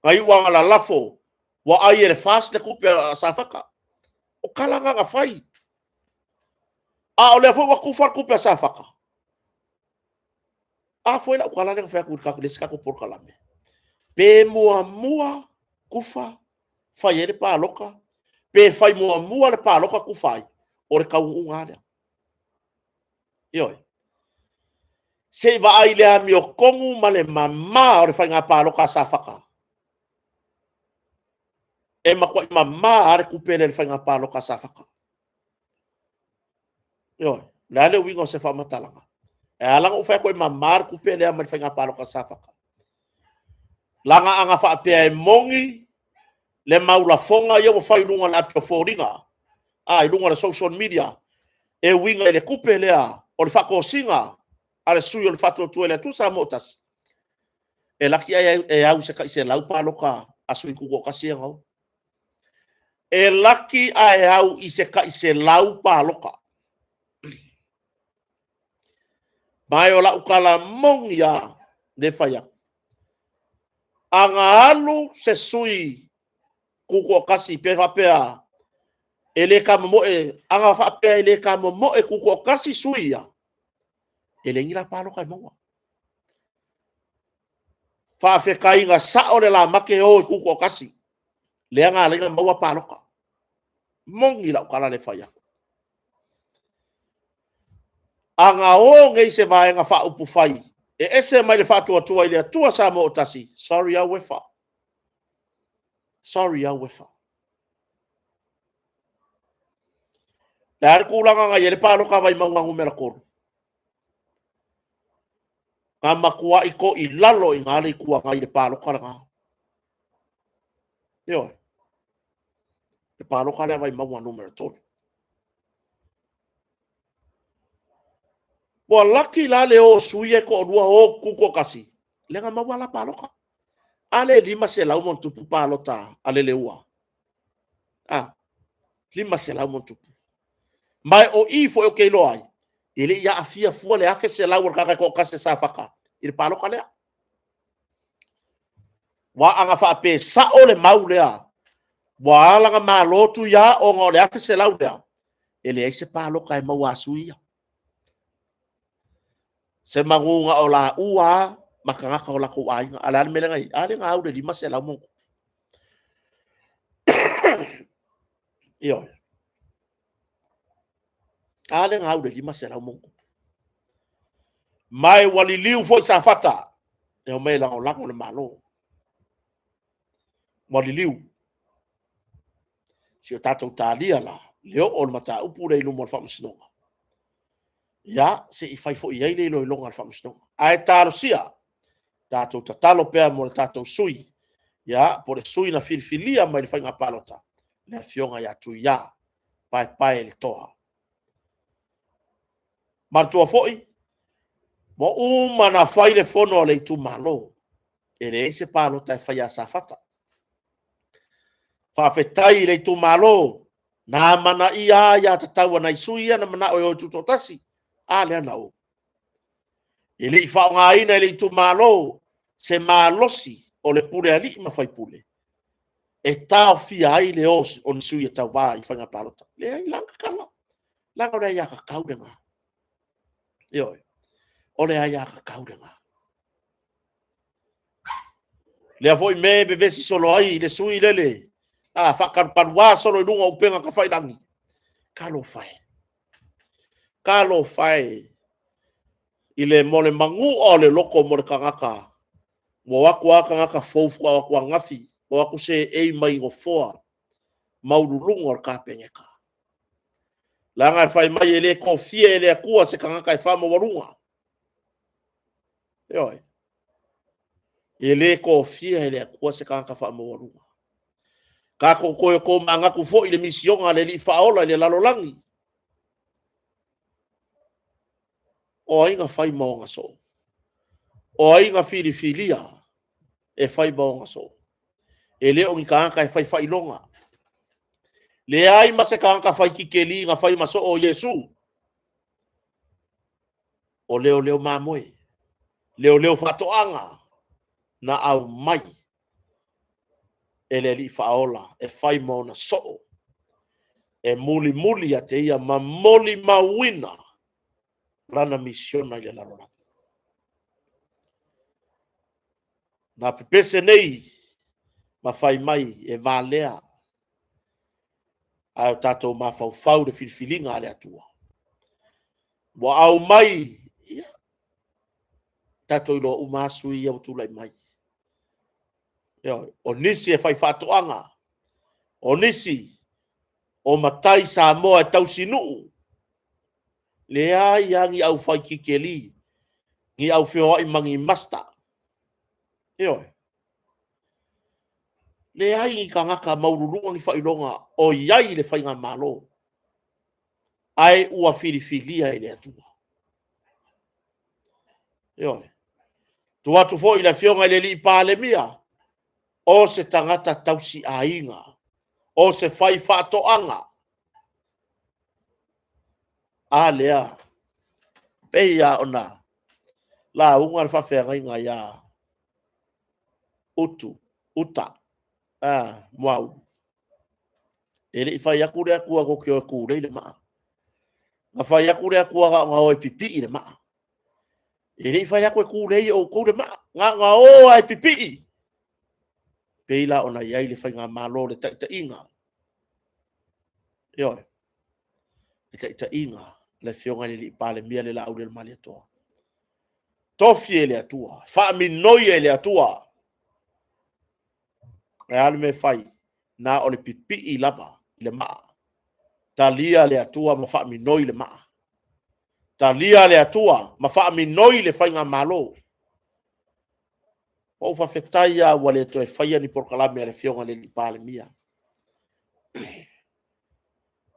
na iu lava ina lalafo ua ai e le FAST le tupe a Safata. O tala na na fai. A o lea foi ua tufa le tupe a Safata. A foi lau tala lea na fai atu i le isi tatou polokalame, pe muamua tufa fai ai le palota, pe fai muamua le palota tufa ai, o le taunuuga lava lea. Ioe. Se i vaai i le amiotonu ma le mama o le faiga palota a Safata. E matuai mama lava le tupe lea i le faiga palota a Safata. Ioe, o le a le uiga o se faamatalaga? E ala ona ou fai atu e mama le tupe lea mai le faiga palota a Safata. Leaga ana faapea e moni le mau lafoga ia ua fai i luga o le api o foliga, a, i luga o le social media, e uiga i le tupe lea o le faatosina a le sui o le Faatuatua i le Atua Samoa ua Tasi, e laki ae e au i se tai 100 palota a sui tutoatasi ia na o. E laki ae au i se tai 100 palota. Ma o lau tala moni lava, lea e fai atu. A na alu se sui tutoatasi pe faapea e le tamomoe, a na faapea e le tamomoe tutoatasi sui ia, e leai ni la palota e maua. Faafetai na sao le lamate o i tutoatasi, lea na ala ai ona maua palota. Moni lau tala lea e fai atu. A na o nei se Vaega Faaupufai e ese mai le Faatuatua i le Atua Samoa ua Tasi, sorry lava Uefa, sorry lava Uefa. O le a le tulaga na i ai le palota a Vaimauga Nu.3? Na matuai toilalo i ina le Itu Agai i le palota lena. Ioe. Le palota lea a Vaimauga Nu.3. Ua laki la le o sui e toalua o tutoatasi, lea na maua la palota. A lea e 500 ma ona tupu palota a Leleua. A, 500 ma ona tupu. Ma o i foi ou te iloa ai, e le i aafia fua le 1,100 o le tagata e toatasi a Safata i le palota lea. Aua a na faapea e sao le mau lea, ua ala ona malo Tuia ona o le 1,100 lea, e leai se palota e maua a sui ia. Se manu na o laua lava ma tagata o latou aiga. A o le a le mea lea na i ai? A lea na au le 500 ma ona tupu. Ioe. A lea na au le 500 ma ona tupu. Ma e ua liliu foi Safata e omai e lagolago le Malo. Ua liliu. Si o tatou talia la, le oo o le mataupu lea i luma o le Faamasinoga. Ia, se i fai foi i ai le iloiloga a le Faamasinoga. Ae talosia, tatou tatalo pea mo le tatou sui, ia, po o le sui na filifilia mai le faiga palota, le afioga ia Tuia, paepae le toa. Manatua foi, ua uma ona fai le fono a le itumalo, e leai se palota e faia a Safata. Faafetai i le itumalo. Na amanaia aiatatau a nai sui ia na manao e o e tutoatasi, a lea na o. E le i faaaogaina e le itumalo se malosi o le pule alii ma faipule e taofia ai le o o ni sui e tauva i faiga palota. Leai, leaga tala, leaga o le aiatatau lena. Ioe, o le aiatatau lena. Lea foi mea e vevesi solo ai le sui lele, a faatalutalua solo i luga o upega tafailagi. Talofa e, talofa e i le mo le manua o le loto mo le tagata. Ua o atu lava tagata fou faatoa o atu ananafi, ua o atu seei mai i nofoa maualuluga o le Kapeneta. Leaga e fai mai e le tofia e le Atua se tagata e faamaualuga. Ioe. E le tofia e le Atua se tagata faamaualuga. Tatou toe tomanatu foi i le misiona a le Alii Faaola i le lalolagi. O ai na fai ma ona soo? O ai na filifilia e fai ma ona soo? E le o ni tagata e fai faailoga. Leai ma se tagata fai titeli na fai ma soo o Iesu. O leoleo mamoe, leoleo faatoaga na aumai e le Alii Faaola e fai ma ona soo, e mulimuli ia te ia ma molimauina lana misiona i le lalolagi. Na pepese nei ma fai mai e valea, ae o tatou mafaufau i le filifiliga a le Atua. Ua aumai, ia, tatou iloa uma lava sui ia ua tulai mai. O nisi e fai faatoaga, o nisi o matai Samoa e tausinuu, leai lava ni au fai titeli, ni au feoai ma ni master. Ioe. Leai ni tagata maualuluga ni faailoga o i ai i le faigamalo, ae ua filifilia e le Atua. Ioe. Tuu atu foi i le Afioga i le Alii Palemia, o se tagata tausi aiga, o se fai faatoaga. A lea, pei lava ona lauga le faafeagaiga ia Utu, Uta, a, Muaulu. E le i fai atu le Atua tou te o e tulei le maa. Na fai atu le Atua na ona o e pipii le maa. E le i fai atu e tulei e outou le maa. Na ona o lava e pipii. Pei la ona i ai le faigamalo, le taitaiga. Ioe. Le taitaiga le Afioga i le Alii Palemia le Laaulialemalietoa. Tofi e le Atua, faaminoi e le Atua. E a le mea e fai? Na o le pipii lava i le maa. Talia le Atua ma faaminoi le maa. Talia le Atua ma faaminoi le faigamalo. Ua ou faafetai lava ua le toe faia ni polokalame a le Afioga i le Alii Palemia.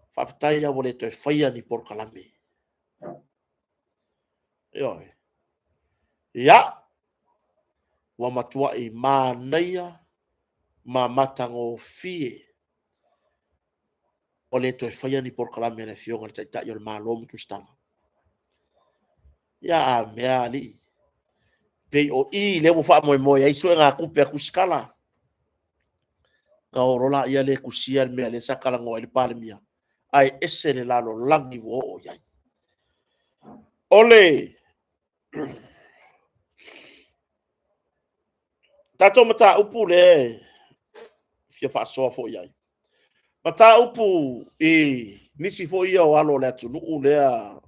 Faafetai lava ua le toe faia ni polokalame. Ioe. Ia, ua matuai manaia ma matagofie ua le toe faia ni polokalame a le Afioga i le Taitai o le Malo ma Tusitala. Ia a mea alii, pei o i lea ua faamoemoe ai suegatupe a Tusitala. Ona o loa lea le tusia le mea lea sa talanoa ai le Palemia, ae ese le lalolagi ua oo i ai. O le tatou mataupu lea e fia faasoa foi i ai, mataupu i nisi foi ia o alo o le atunuu lea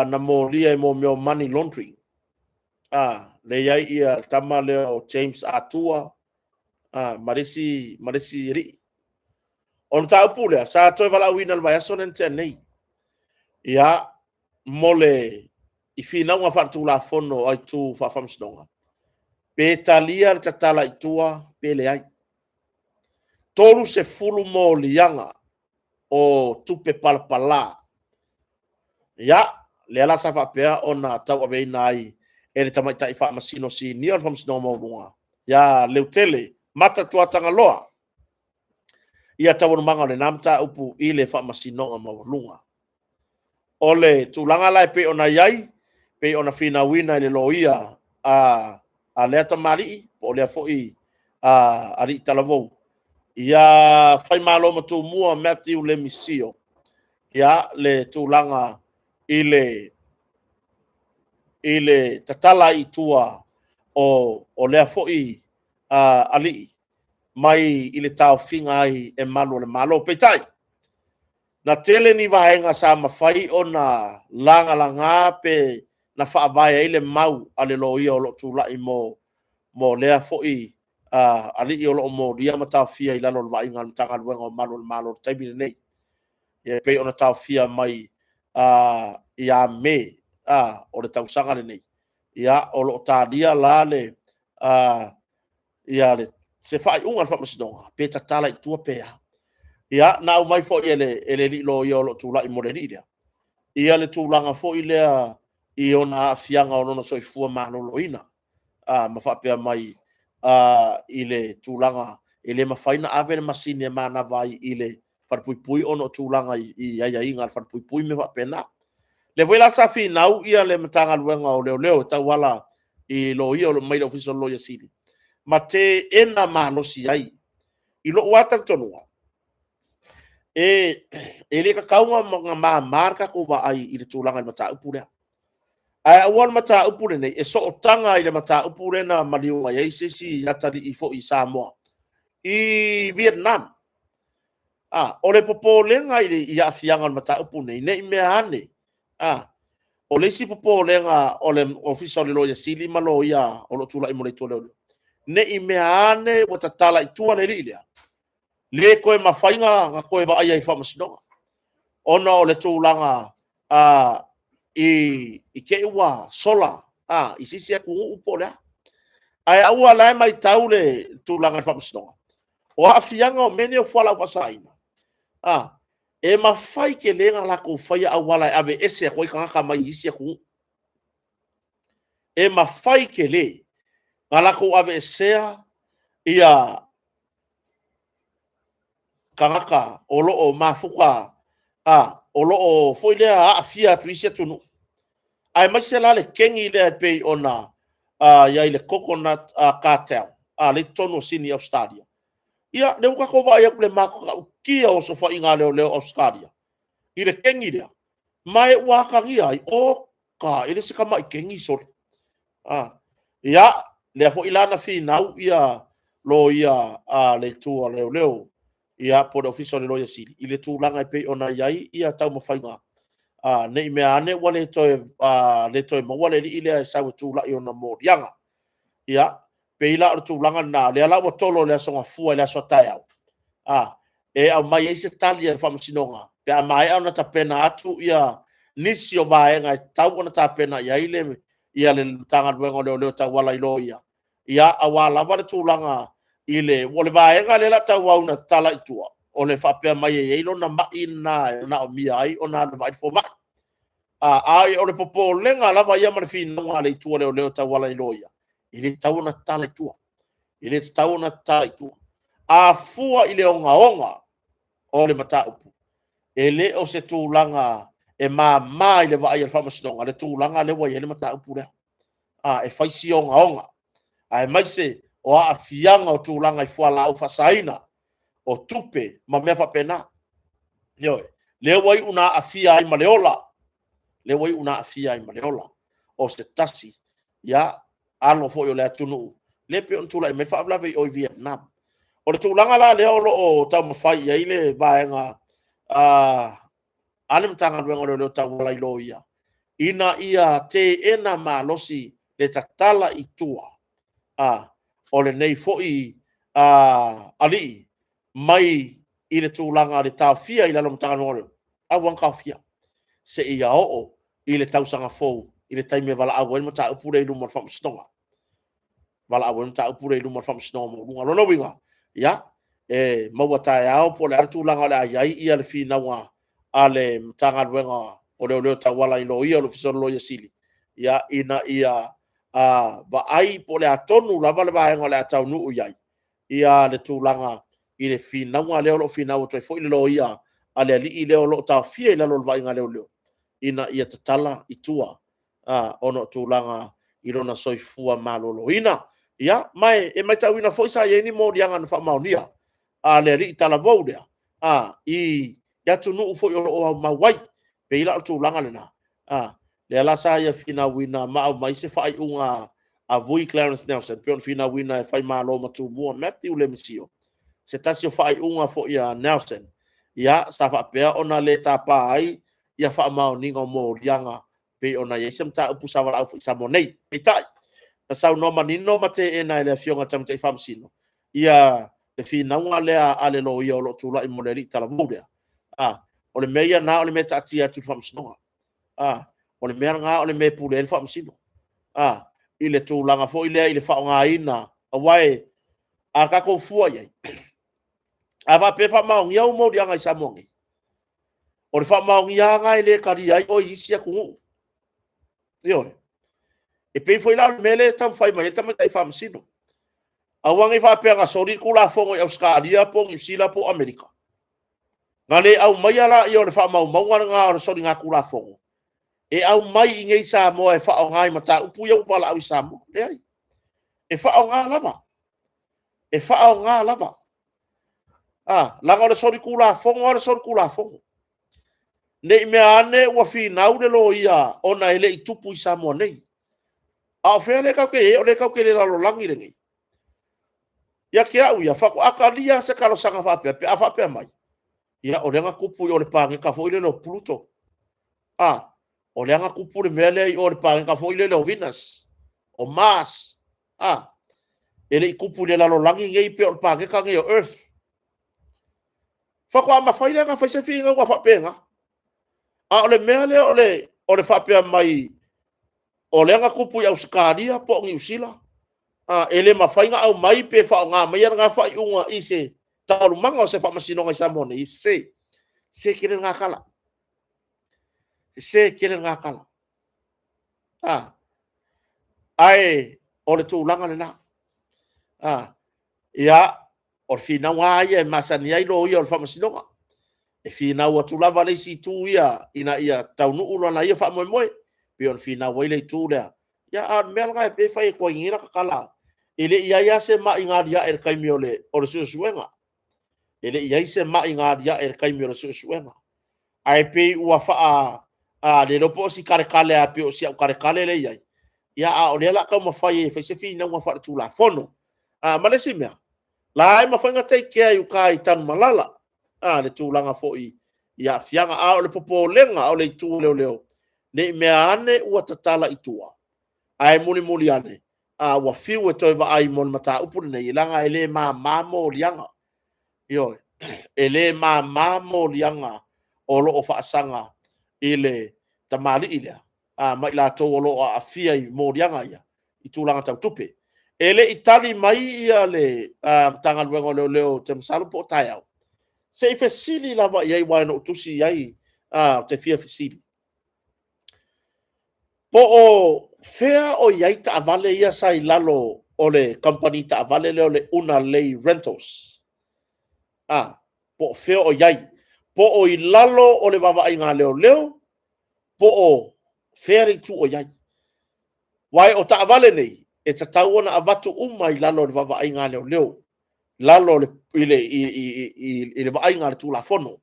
na molia i mea o money laundry. Lea i ai ia le tama lea o James Atua ma le isi alii. O le mataupu lea, sa toe valaauina i le vaiaso lea na tea nei. Ia, mo le i finauga faaletulafono a itu faafaamasinoga, pe talia le tatala i tua pe leai. 30 moliaga o tupe palapala. Ia, lea la sa faapea ona tauaveina ai e le tamaitai faamasino sinia o le Faamasinoga Maualuga, ia Leutele Mata Tuatagaloa. ia taualumaga o lena mataupu i le Faamasinoga Maualuga. O le tulaga la e pei ona i ai, pei ona finauina e le loia a lea tamalii, po o lea foi alii talavou, ia Faimalo ma Tumua Matthew Lemisio, ia le tulaga i le tatala i tua o lea foi alii mai i le taofiga ai e malu o le Malo. Peitai, na tele ni vaega sa mafai ona lagalaga pe na faavae ai le mau a le loia o lo o tulai mo lea foi alii o lo o molia ma taofia i lalo o le vaaiga a le Matagaluega o Malu o le Malo i le taimi lenei. E pei ona taofia mai ia Me o le tausaga lenei. Ia, o lo o talia la le ia le, se faaiuga a le Faamasinoga, pe tatala i tua pe a. Ia, na aumai foi e le alii loia o lo o tulai mo le alii lea, ia le tulaga foi lea i ona aafiaga o lona soifua maloloina, ma faapea mai i le tulaga e le mafai ona ave le masini e manava ai i le falepuipui ona o tulaga i aiaiga a le falepuipui ma mea faapena. Lea foi la sa finau ia le Matagaluega o Leoleo e tauala i loia o lo o mai le Ofisa o le Loia Sili ma teena malosi ai. I lou lava talitonuga, e le tatau ona mama le tatou vaai i le tulaga i le mataupu lea. Ae aua o le mataupu lenei, e sootaga i le mataupu lea na maliu mai ai se isi atalii foi i Samoa i Vietnam. O le popolega i aafiaga o le mataupu lenei, ne i mea ane, o le isi popolega o le Ofisa o le Loia Sili ma loia o lo o tulai mo le Itu a Leoleo, ne i mea ane ua tatala i tua le alii lea, le toe mafai ona toe vaaia i le faamasinoga, ona o le tulaga i te i ua sola i se isi atunuu po o le a. Ae aua o la e matau le tulaga i le faamasinoga, o aafiaga o mea nei o fualaau faasaina, e mafai tele ona latou faia auala e aveese atu ai tagata mai isi atunuu. E mafai tele ona latou aveesea ia tagata o lo o mafuta, o lo o foi lea aafia atu i isi atunuu, aemaise la le kegi lea e pei ona i ai le Coconut Cartel, lea e i totonu o Sini Ausetalia. Ia, lea ua tatou vaai atu i le matautia o osofaiga a leoleo Ausetalia i le kegi lea, ma e ua atagia ai, oka, e le o se tamai kegi sole. Ia, lea foi la na finau ia loia a le itu a leoleo, ia po o le Ofisa o le Loia Sili i le tulaga e pei ona i ai ia taumafaiga, ne i mea ane ua le toe maua le alii lea e sau e tulai ona moliaga. Ia, pei la o le tulaga lena, lea la ua tolo i le Aso Gafua i le aso a taeao, e aumai ai se tali a le Faamasinoga pe a maea ona tapena atu ia nisi o vaega e tatau ona tapena i ai le Matagaluega o Leoleo e tauala i loia, ia, aua lava le tulaga i le... O le vaega lea o le a tauau ina tatala i tua, o le faapea mai e i ai lona mai lena e manaomia ai ona alu e vaai le fomai. A o le popolega lava ia ma le finauga a le itu a leoleo e tauala i loia, e le tatau ona tatala i tua. E le tatau ona tatala i tua. A fua i le ogaoga o le mataupu, e le o se tulaga e mama i le vaai a le Faamasinoga le tulaga lea ua i ai le mataupu lea. E fai si ogaoga, aemaise o aafiaga o tulaga i fualaau faasaina, o tupe ma mea faapena. Ioe, lea ua iu ina aafia ai ma le ola, lea ua iu ina aafia ai ma le ola o se tasi, ia, alo foi o le atunuu, lea e pei ona tulai mai le faalavelave i o i Vietnam. O le tulaga la lea o lo o taumafai i ai le vaega a le Matagaluega o Leoleo tauala i loia, ina ia teena malosi le tatala i tua o lenei foi alii mai i le tulaga o le taofia i lalo o Matagaluega o Leoleo, aua na taofia seia oo i le tausaga fou i le taimi e valaau ai le mataupu lea i luma o le Faamasinoga. Valaau ai le mataupu lea i luma o le Faamasinoga Maualuga. O lona uiga, ia, e maua taeao po o le a le tulaga o le a i ai le finauga a le Matagaluega o Leoleo e tauala i loia o le Ofisa o le Loia Sili, ia, ina ia vaai po o le a tonu lava le vaega o le a taunuu i ai le tulaga i le finauga lea o lo o finau atu ai foi le loia a le alii lea o lo o taofia i lalo o le vaaiga a leoleo ina ia tatala i tua ona o tulaga i lona soifua maloloina. Ia, ma e matauina foi sa i ai ni moliaga na faamaonia a le alii talavou lea i atunuu foi o lo o aumau ai. Pei la o le tulaga lena, lea la sa ia finauina ma aumai se faaiuga a Vui Clarence Nelson, pei ona finauina e Faimalo ma Tumua Mathew Lemisio, se tasi o faaiuga foi a Nelson, ia, sa faapea ona le tapa ai ia faamaoniga o moliaga pei ona i ai se mataupu sa valaau foi i Samoa nei. Peitai, na saunoa manino ma teena e le Afioga i le Tamaitai Faamasino ia le finauga lea a le loia o lo o tulai mo le alii talavou lea. O le mea ia na o le mea e taatia atu i le Faamasinoga. O le mea lena o le mea e pule ai le Faamasino. I le tulaga foi lea i le faaaogaina, aua a tatou fua i ai, a faapea e faamaonia ou moliaga i Samoa nei, o le faamaonia lava lena e le talia ai oe i isi atunuu. Ioe. E pei foi la o le mea lea e taumafai mai ai le tamaitai faamasino. Aua ne i faapea na soli le Tulafono i Ausetalia po o Niu Sila po o Amerika, na le aumaia lea o le faamaumauga lena o le soligatulafono e aumai i inei i Samoa e faaaoga i mataupu ia ua valaau i Samoa. Leai, e faaaoga lava. E faaaoga lava. Leaga o le solitulafono lava o le solitulafono. Ne i mea ane ua finau le loia ona e le i tupu i Samoa nei. A o fea lea tatou te i ai o lea tatou te i le lalolagi lenei? Ia te au ia, faatoa talia lava se talosaga faapea pe a faapea mai, ia o lea na tupu i o i le paneta foi lele o Pluto. O lea na tupu le mea lea i o i le paneta foi lele o Venus, o Mars. E le i tupu i le lalolagi lenei pei o le paneta lenei o Earth. Faatoa mafai lea ona fai se finauga faapena. A o le mea lea o le faapea mai o lea na tupu i Ausetalia po o Niu Sila, e le mafai ona aumai pe faaaoga maia lena faaiuga i se taualumaga o se faamasinoga i Samoa nei, e sese. E sese tele lena tala. Sese tele lena tala. Ae o le tulaga lena. Ia, o le finauga lava ia e masani ai loia o le faamasinoga, e finau atu lava le isi itu ia ina ia taunuu lana ia faamoemoe, pei ona finau ai le itu lea. Ia, a o le mea lena pei e fai atu ai nei lata tala, e le i i ai lava se mai na aliae i le taimi o le suesuega. E le i i ai se mai na aliae i le taimi o le suesuega. Ae pei ua le iloa po o si taletale lava pei o si au taletale lea e i ai, a o lea o le a taumafai e fai se finauga faaletulafono. Ma le isi mea, o la e mafai ona take care i uta i Tanumalala le tulaga foi i aafiaga. A o le popolega o le itu a leoleo, ne i mea ane ua tatala i tua, ae mulimuli ane ua fiu e toe vaai mo le mataupu lenei, leaga e le mama moliaga. Ioe, e le mama moliaga o lo o faasaga i le tamalii lea ma i latou o lo o aafia i moliaga ia i tulaga tau tupe. E le i tali mai le Matagaluega o Leoleo ou te masalo po o taeao, se i fesili lava i ai aua na ou tusi i ai ou te fia fesili, po o fea o i ai taavale ia sa i lalo o le kamupani taavale lea o le Unalei Rentals. Po o fea o i ai, po o i lalo o le vaavaaiga a leoleo, po o fea le itu o i ai. Aua o taavale nei, e tatau ona avatu uma i lalo o le vaavaaiga a leoleo, lalo i le vaaiga a le Tulafono.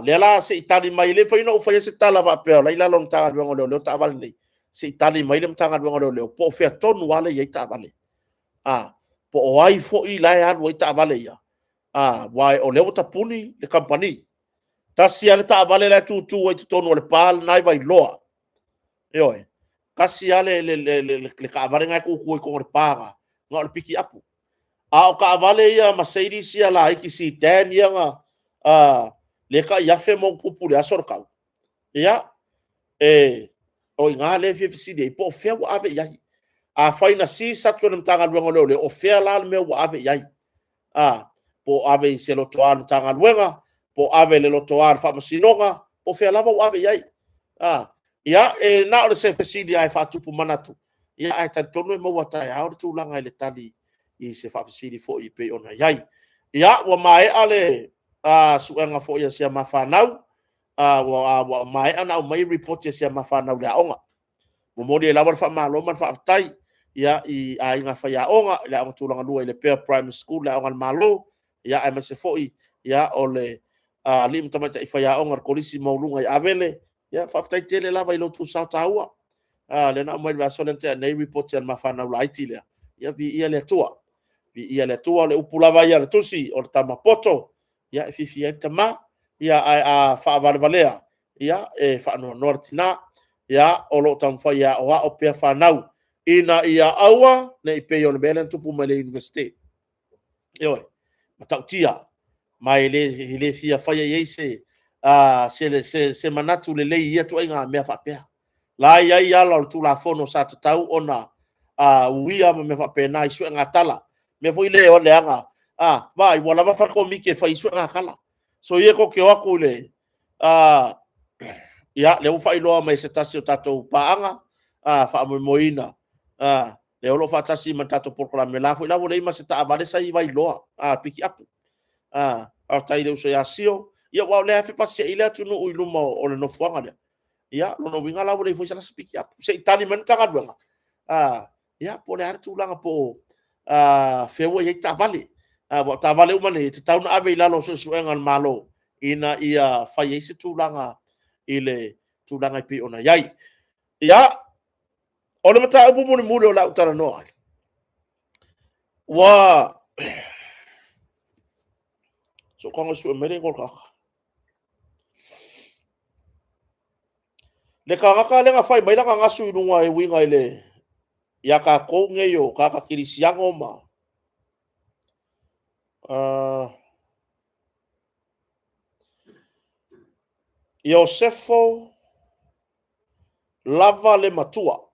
Lea la se i tali mai, e le mafai ona ou faia se tala faapea o la e i lalo o le Matagaluega o Leoleo taavale nei, se i tali mai le Matagaluega o Leoleo po o fea tonu lava la e i ai taavale. Po o ai foi la e alu ai taavale ia, aua o lea ua tapuni le kamupani. Tasi lava le taavale la e tutu ai i totonu o le pa lena i Vailoa. Ioe, tasi lava le taavale lena e tutu ai i totonu o le pa lena, na o le pikiapu. A o taavale ia Mercedes ia laiti sedan ia lea e tai $1,000+ i le aso le tau, ia, o i ina lea e fia fesili ai, po o fea ua ave i ai. Afai na seize atu e le Matagaluega o Leoleo, o fea la le mea ua ave i ai? Po o ave i se lotoa o le Matagaluega, po o ave i le lotoa o le Faamasinoga, po o fea lava ua ave i ai. Ia, e na o se fesili lava e faatupu manatu, ae talitonu e maua taeao le tulaga i le tali i se faafesili foi e pei ona i ai. Ia, ua maea le suega foi a si a ma fanau, ua maea ona aumai lipoti a si a ma fanau i le aoga. Momoli ai lava le faamalo ma le faafetai ia i aiga faiaoga i le Aoga Tulagalua i Lepea Primary School, le aoga a le Malo, ia aemaise foi ia o le alii ma tamaitai faiaoga o le Kolisi Maualuga i Avele. Ia faafetai tele lava i lo outou sao taua. Lea na aumai i le vaiaso lea na tea nei lipoti a le ma fanau laiti lea. Ia viia le Atua. Viia le Atua. O le upu lava ia a le Tusi, o le tama poto, ia e fiafia ai le tama. Ia ae a faavalevalea, ia e faanoanoa le tina. Ia o lo o taumafai e aoao pea fanau ina ia aua ne i pei o le mea lea na tupu mai i le Iunivesite. Ioe, matautia, ma e le fia faia i ai se manatu lelei i ia ituaiga mea faapea. La e i ai ala o le Tulafono sa tatau ona uia ma mea faapena i suegatala. O le mea foi lea o le leaga, vaai ua lava fale komiti e fai ai suegatala. Soia tou te o atu i le... Ia, lea ua faailoa mai e se tasi o tatou paaga faamoemoeina, lea o lo o faatasi ma le tatou polokalame, o la foi la ua leai ma se taavale sa i Vailoa, pikiapu. Faafetai i le uso ia Sio, aua o lea lava e fepasiai le atunuu i luma o le nofoaga lea. Ia, o lona uiga la ua leai foi se pikiapu. Se i tali mai le Matagaluega, ia po o le a le tulaga po o fea ua i ai taavale. Aua o taavale uma nei, e tatau ona ave i lalo o suesuega a le Malo ina ia fai ai se tulaga i le tulaga e pei ona i ai. Ia, o le mataupu mulimuli o le a ou talanoa ai, ua se i ou tago e sue mai le igoa o le tagata. Le tagata lea na fai mai lana gasu i luga e uiga i le ia tatou nei o tagata kerisiano ma Iosefo lava le matua.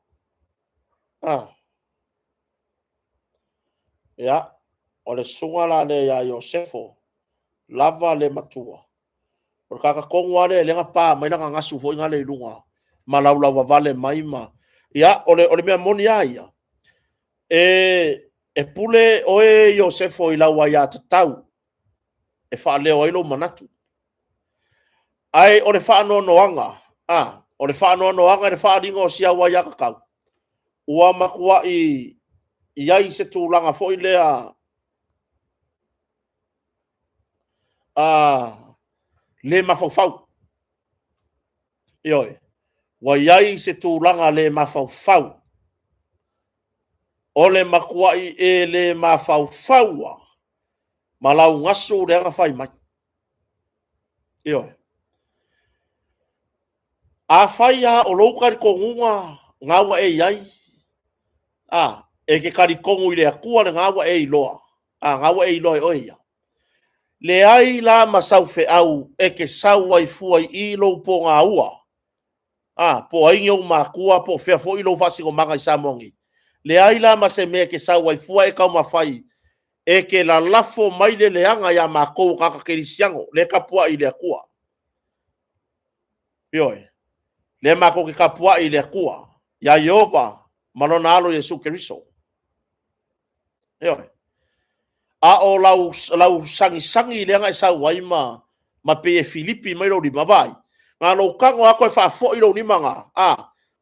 Ia, o le susuga la lea ia Iosefo lava le matua. O le tagata tonu lava lea na pa mai lana gasu foi lea i luga ma laulauavale mai ma... Ia, o le mea moni lava ia, e pule oe Iosefo i lau aiatatau e faaleo ai lou manatu. Ae o le faanoanoaga, o le faanoanoaga i le faaaliga o si au aiatatau, ua matuai i ai se tulaga foi lea le mafaufau. Ioe, ua i ai se tulaga le mafaufau. O le matuai e le mafaufau lava ma lau gasu lea na fai mai. Ioe. Afai lava o lou talitonuga na ua e i ai, e te talitonu i le Atua lena ua e iloa, na ua e iloa e oe ia, leai la ma sau feau e te sau ai fua i i lou pogaua, po o ai ni ou matua po o fea foi lou faasinomaga i Samoa nei, leai la ma se mea e te sau ai fua e taumafai e te lalafo mai le leaga ia matou o tagata kerisiano, lea e tapuai i le Atua. Ioe. Lea matou te tapuai i le Atua, ia Ieova ma lona Alo Iesu Keriso. Ioe. A o lau sagisagi lea na e sau ai ma pei e filipi mai lou lima, vaai, na lou tago lava toe faafoi lou lima na,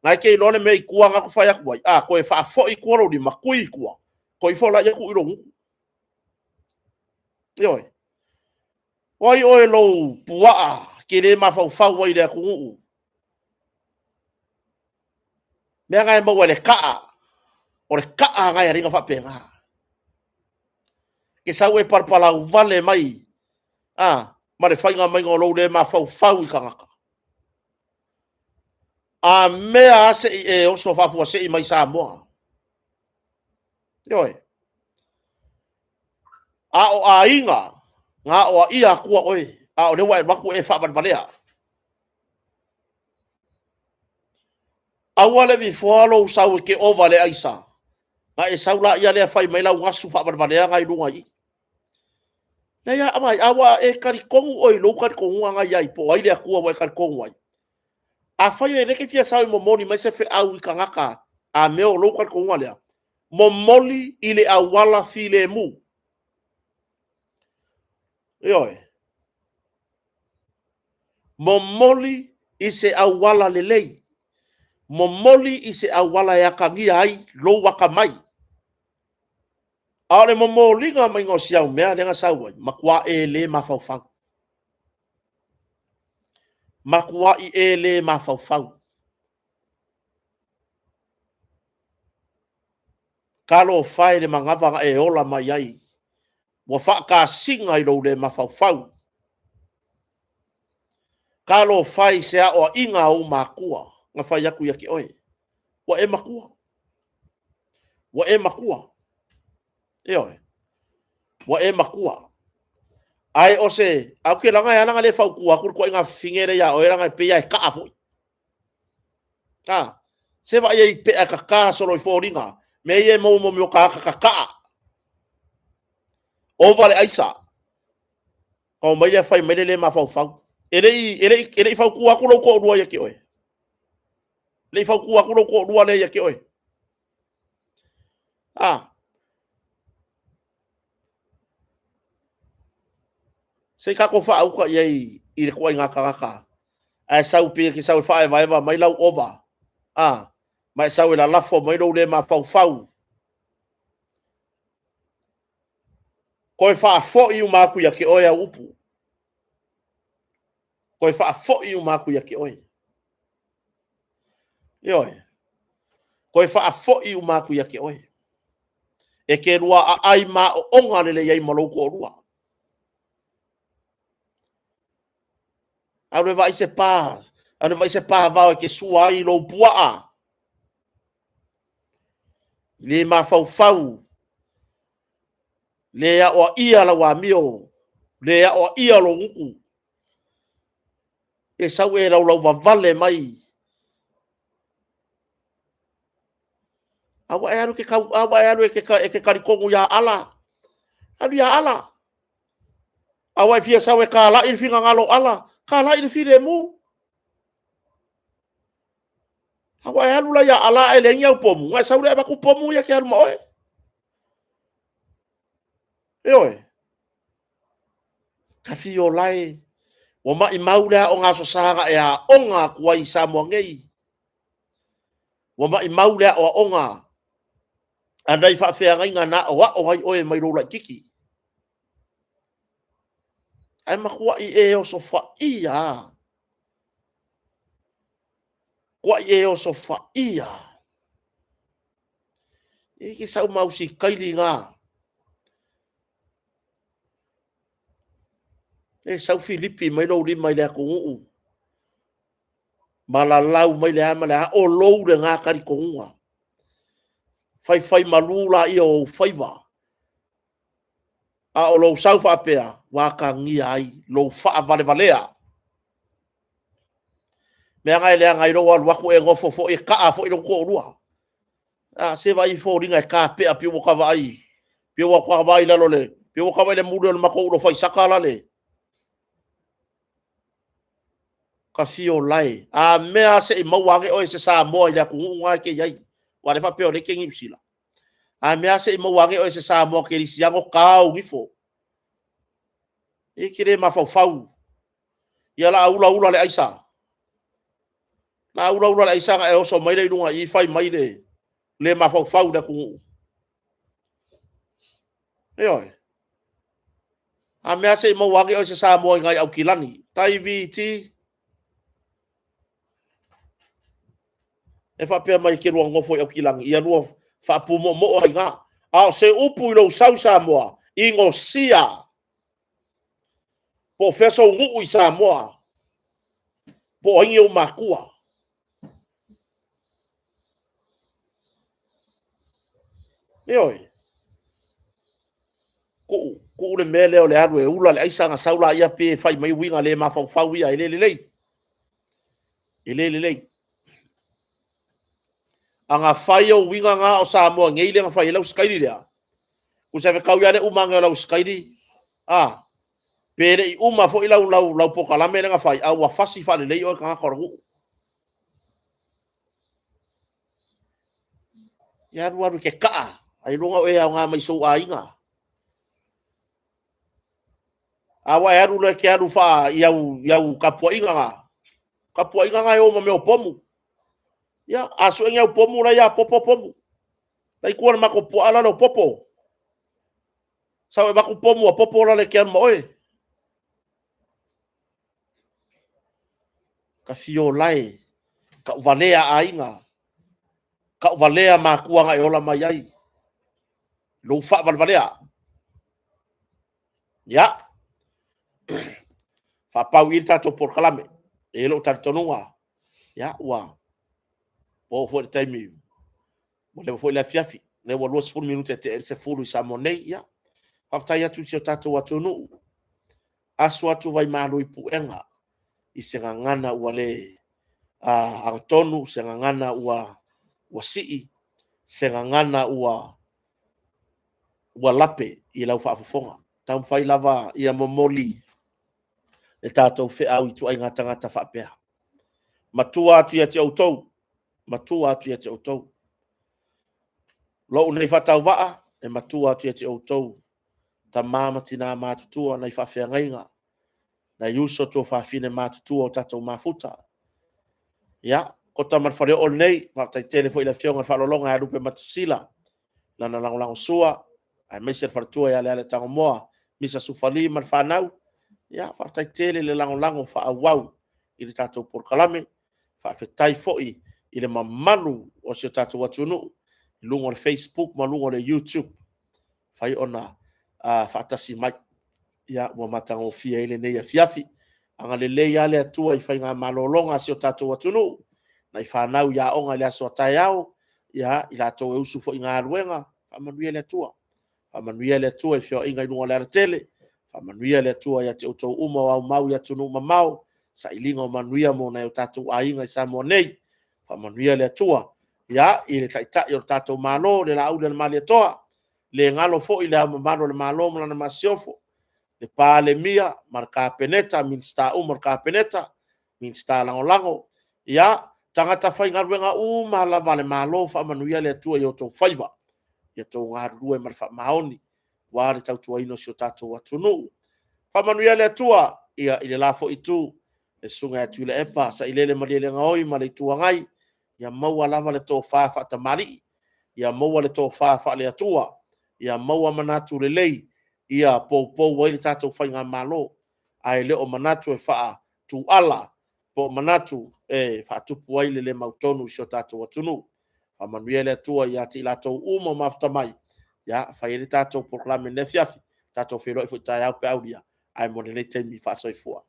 na e te iloa le mea i tua na te fai atu ai, toe faafoi i tua lou lima, tui i tua, toe ifo laia tuu i lou gutu. Ioe. O ai oe lou puaa ke le mafaufau ai i le atunuu? Mea na e maua i le kaa, o le kaa na e alii na faapena. Ke sau e palapalau vale mai, ma le faiga mai o lou le mafaufau i tagata. A mea a se i e oso faafuasei mai Samoa. Ioe. A o aiga na aoaia atua oe, a o lea ua e alu atu e faavalevalea. Aua le vifoa lou sau e te ova le aisa, na e sau laia lea fai mai lau gasu faavalevalea na i luga i i. Leai, a, a ua e talitonu oe i lou talitonuga na i ai, po o ai le Atua ua e talitonu ai. Afai e le te fia sau e momoli mai se feau i tagata a mea o lou talitonuga lea, momoli i le auala filemu. Ioe. Momoli i se auala lelei. Momoli i se auala e atagia ai lou atamai. A o le momoliga maiga o si au mea lea na sau ai, matua e le mafaufau. Matuai e le mafaufau. Talofa e i le manava na e ola mai ai, ua faatasina i lou le mafaufau. Talofa e i se aoaiga a ou matua na fai atu ia te oe, ua e matua. Ua e matua. Ioe. Ua e matua. Ae o se, ae ou te laga e ala ona le fautua atu le ituaiga fafine lea ia oe, leaga e pei lava e kaa foi. A, se vaai ai i pea tata solo i foliga, mea ia e maua mo mea o tagata tataa. Ova le aisa. Ona omai lea fai mai le le mafaufau. E le i, e le i, e le i fautua atu lou toalua ia te oe. Le i fautua atu lou toalua lea ia te oe. A. Se i tatou faauta i ai i le ituaiga tagata ae sau pei e te sau e faaevaeva mai lau ova, a, ma e sau e lalafo mai lou le mafaufau. Toe faafoi uma atu ia te oe au upu. Toe faafoi uma atu ia te oe. Ioe. Toe faafoi uma atu ia te oe. E te lua aai maoona lelei ai ma lou toalua. Alu e vaai se pa, alu e vaai se pa vao e te sua ai lou puaa. Le mafaufau, le aoaia lau amio, le aoaia lou gutu. E sau e laulauvavale mai. A ua e alu e te tau, a ua e alu e te talitonu ia Ala. Alu ia Ala. A ua e fia sau e talai le finagalo o Ala, talai le filemu. A ua e alu la ia Ala ae leai ni au pomu, ona e sau lea avatu pomu ia e te alu ma oe. Ioe. Tafiolae, ua maimau le aoga Aso Sa na e aoga atu ai i Samoa nei. Ua maimau le aoaoga a nai faafeagaiga na aoao ai oe mai lou laititi. Ae matuai e osofaia lava. Matuai e osofaia. E ke sau mau si kaili ngā. E sau Filipi mai lou lima i le atunuu. Ma lalau mai le a ma le a, o lou lena talitonuga. Faifai malu laia o ou faiva. A o lou sau faapea, ua atagia ai lou faavalevalea. Mea na e leaga ai lou alu atu e nofo foi e kaa foi lou toalua. A, se vaai i foliga e kapea pei ua ta vaai, pei ua ta vaai i lalo le, pei ua ta vaai i le muli o le matou ulo faisaka la le. Tafiolae, a mea se i maua ane oe se Samoa i le atunuu na e te i ai. Aua o lea e faapea o lea e te i Niu Sila. A mea se i maua ane oe se Samoa kerisiano tau ifo. E te le mafaufau. Ia la ula ula le aisa. La ula ula le aisa na e oso mai le i luga i fai mai le le mafaufau i le atunuu. Ioe. A mea se i maua ane oe se Samoa i nai Aukilani. Tai VT. E faapea mai e te lua nofo i Aukilani, ia lua faapumoomoo ai i A o se upu i lou sau i Samoa, inosia. Po o fea sou nuu i Samoa, po o ai ni ou matua. Ioe. Tuu, tuu le mea lea o le alu e ula le aisa na sau laia pe fai mai uiga le mafaufau ia, e le lelei. E le lelei. A na fai ou uiga na o Samoa nei lea na fai ai lau sikaili lea, tusa e fetau ia le uma ane o lau sikaili, a, pe le i uma foi lau, lau, lau pokalame lea na fai, a ua fasi faalelei oe tagata o le nuu. Ia alu alu i ke kaa, ailoga o e aoga mai sou aiga. A ua e alu loa e te alu faa i au, i au tapuaiga na, tapuaiga na e o ma mea o pomu. Ia, a sue ni au pomu la e ia popo pomu. La i tua le matou puaa lale o popo. Sau e avatu pomu a popo la le te alu ma oe. Tafiolae, tauvalea aiga, tauvalea matua na e ola mai ai, lou faavalevalea. Ia, faapau i i le tatou polokalame. E i ai lou talitonuga, ia, ua oo foi i le taimi ua leva foi le afiafi, lea ua 20 minute tea i le 10 i Samoa nei. Ia, faafetai atu i si o tatou atunuu, asu atu vaimalu i puega i se gagana ua le agatonu, se gagana ua sii, se gagana ua lape i lau faafofoga. Taumafai lava ia momoli le tatou feau i ituaiga tagata faapea. Matua atu ia te outou, matua atu ia te outou. Lou nei faatauvaa, e matua atu ia te outou, tama ma tina matutua, nai faafeagaiga, nai uso tuafafine matutua o tatou mafuta. Ia, kota ma le faleoo lenei, faafetai tele foi i le afioga i le Faaaloaloga ia Lupematasila, lana lagolagosua, aemaise le faletua ia Leala Tagomoa, Misa Sufali ma le fanau. Ia, faafetai tele le lagolago faaauau i le tatou polokalame. Faafetai foi i le mamalu o si o tatou atunuu i luga o le Facebook ma luga o le YouTube, fai ona faatasi mai. Ia, ua matagofie ai lenei afiafi. Agalelei lava le Atua i faiga malologa a si o tatou atunuu, nai fanau i aoga i le aso a taeao, ia, i latou e usu foi i galuega, faamanuia le Atua. Faamanuia le Atua i feoaiga i luga o le alatele, faamanuia le Atua ia te outou uma o aumau i atunuu mamao, sailiga o manuia mo nai o tatou aiga i Samoa nei. Faamanuia le Atua ia, i le Taitai o le tatou Malo, le Laaulialemalietoa, le galo foi Le Ao Mamalu o le Malo ma lana Masiofo, le Palemia ma le Kapeneta, Minisita uma o le Kapeneta, Minisita Lagolago, ia, tagata faigaluega uma lava a le Malo, faamanuia le Atua i outou faiva, ia outou galulue ma le faamaoni aua le tautuaina o si o tatou atunuu. Faamanuia le Atua i le la foi Itu, le Susuga ia Tuilaepa Sailele Malielegaoi ma le Itu Agai, ia maua lava le tofa faatamalii, ia maua le tofa faale-Atua, ia maua manatu lelei ia poupou ai le tatou faigamalo, ae le o manatu e faatuala po o manatu e faatupu ai le le mautonu i si o tatou atunuu. Faamanuia le Atua ia te i latou uma o mafuta mai, ia fai ai le tatou polokalame i lenei afiafi. Tatou feiloai foi taeao pe a aulia, ae mo lenei taimi, faasoifua.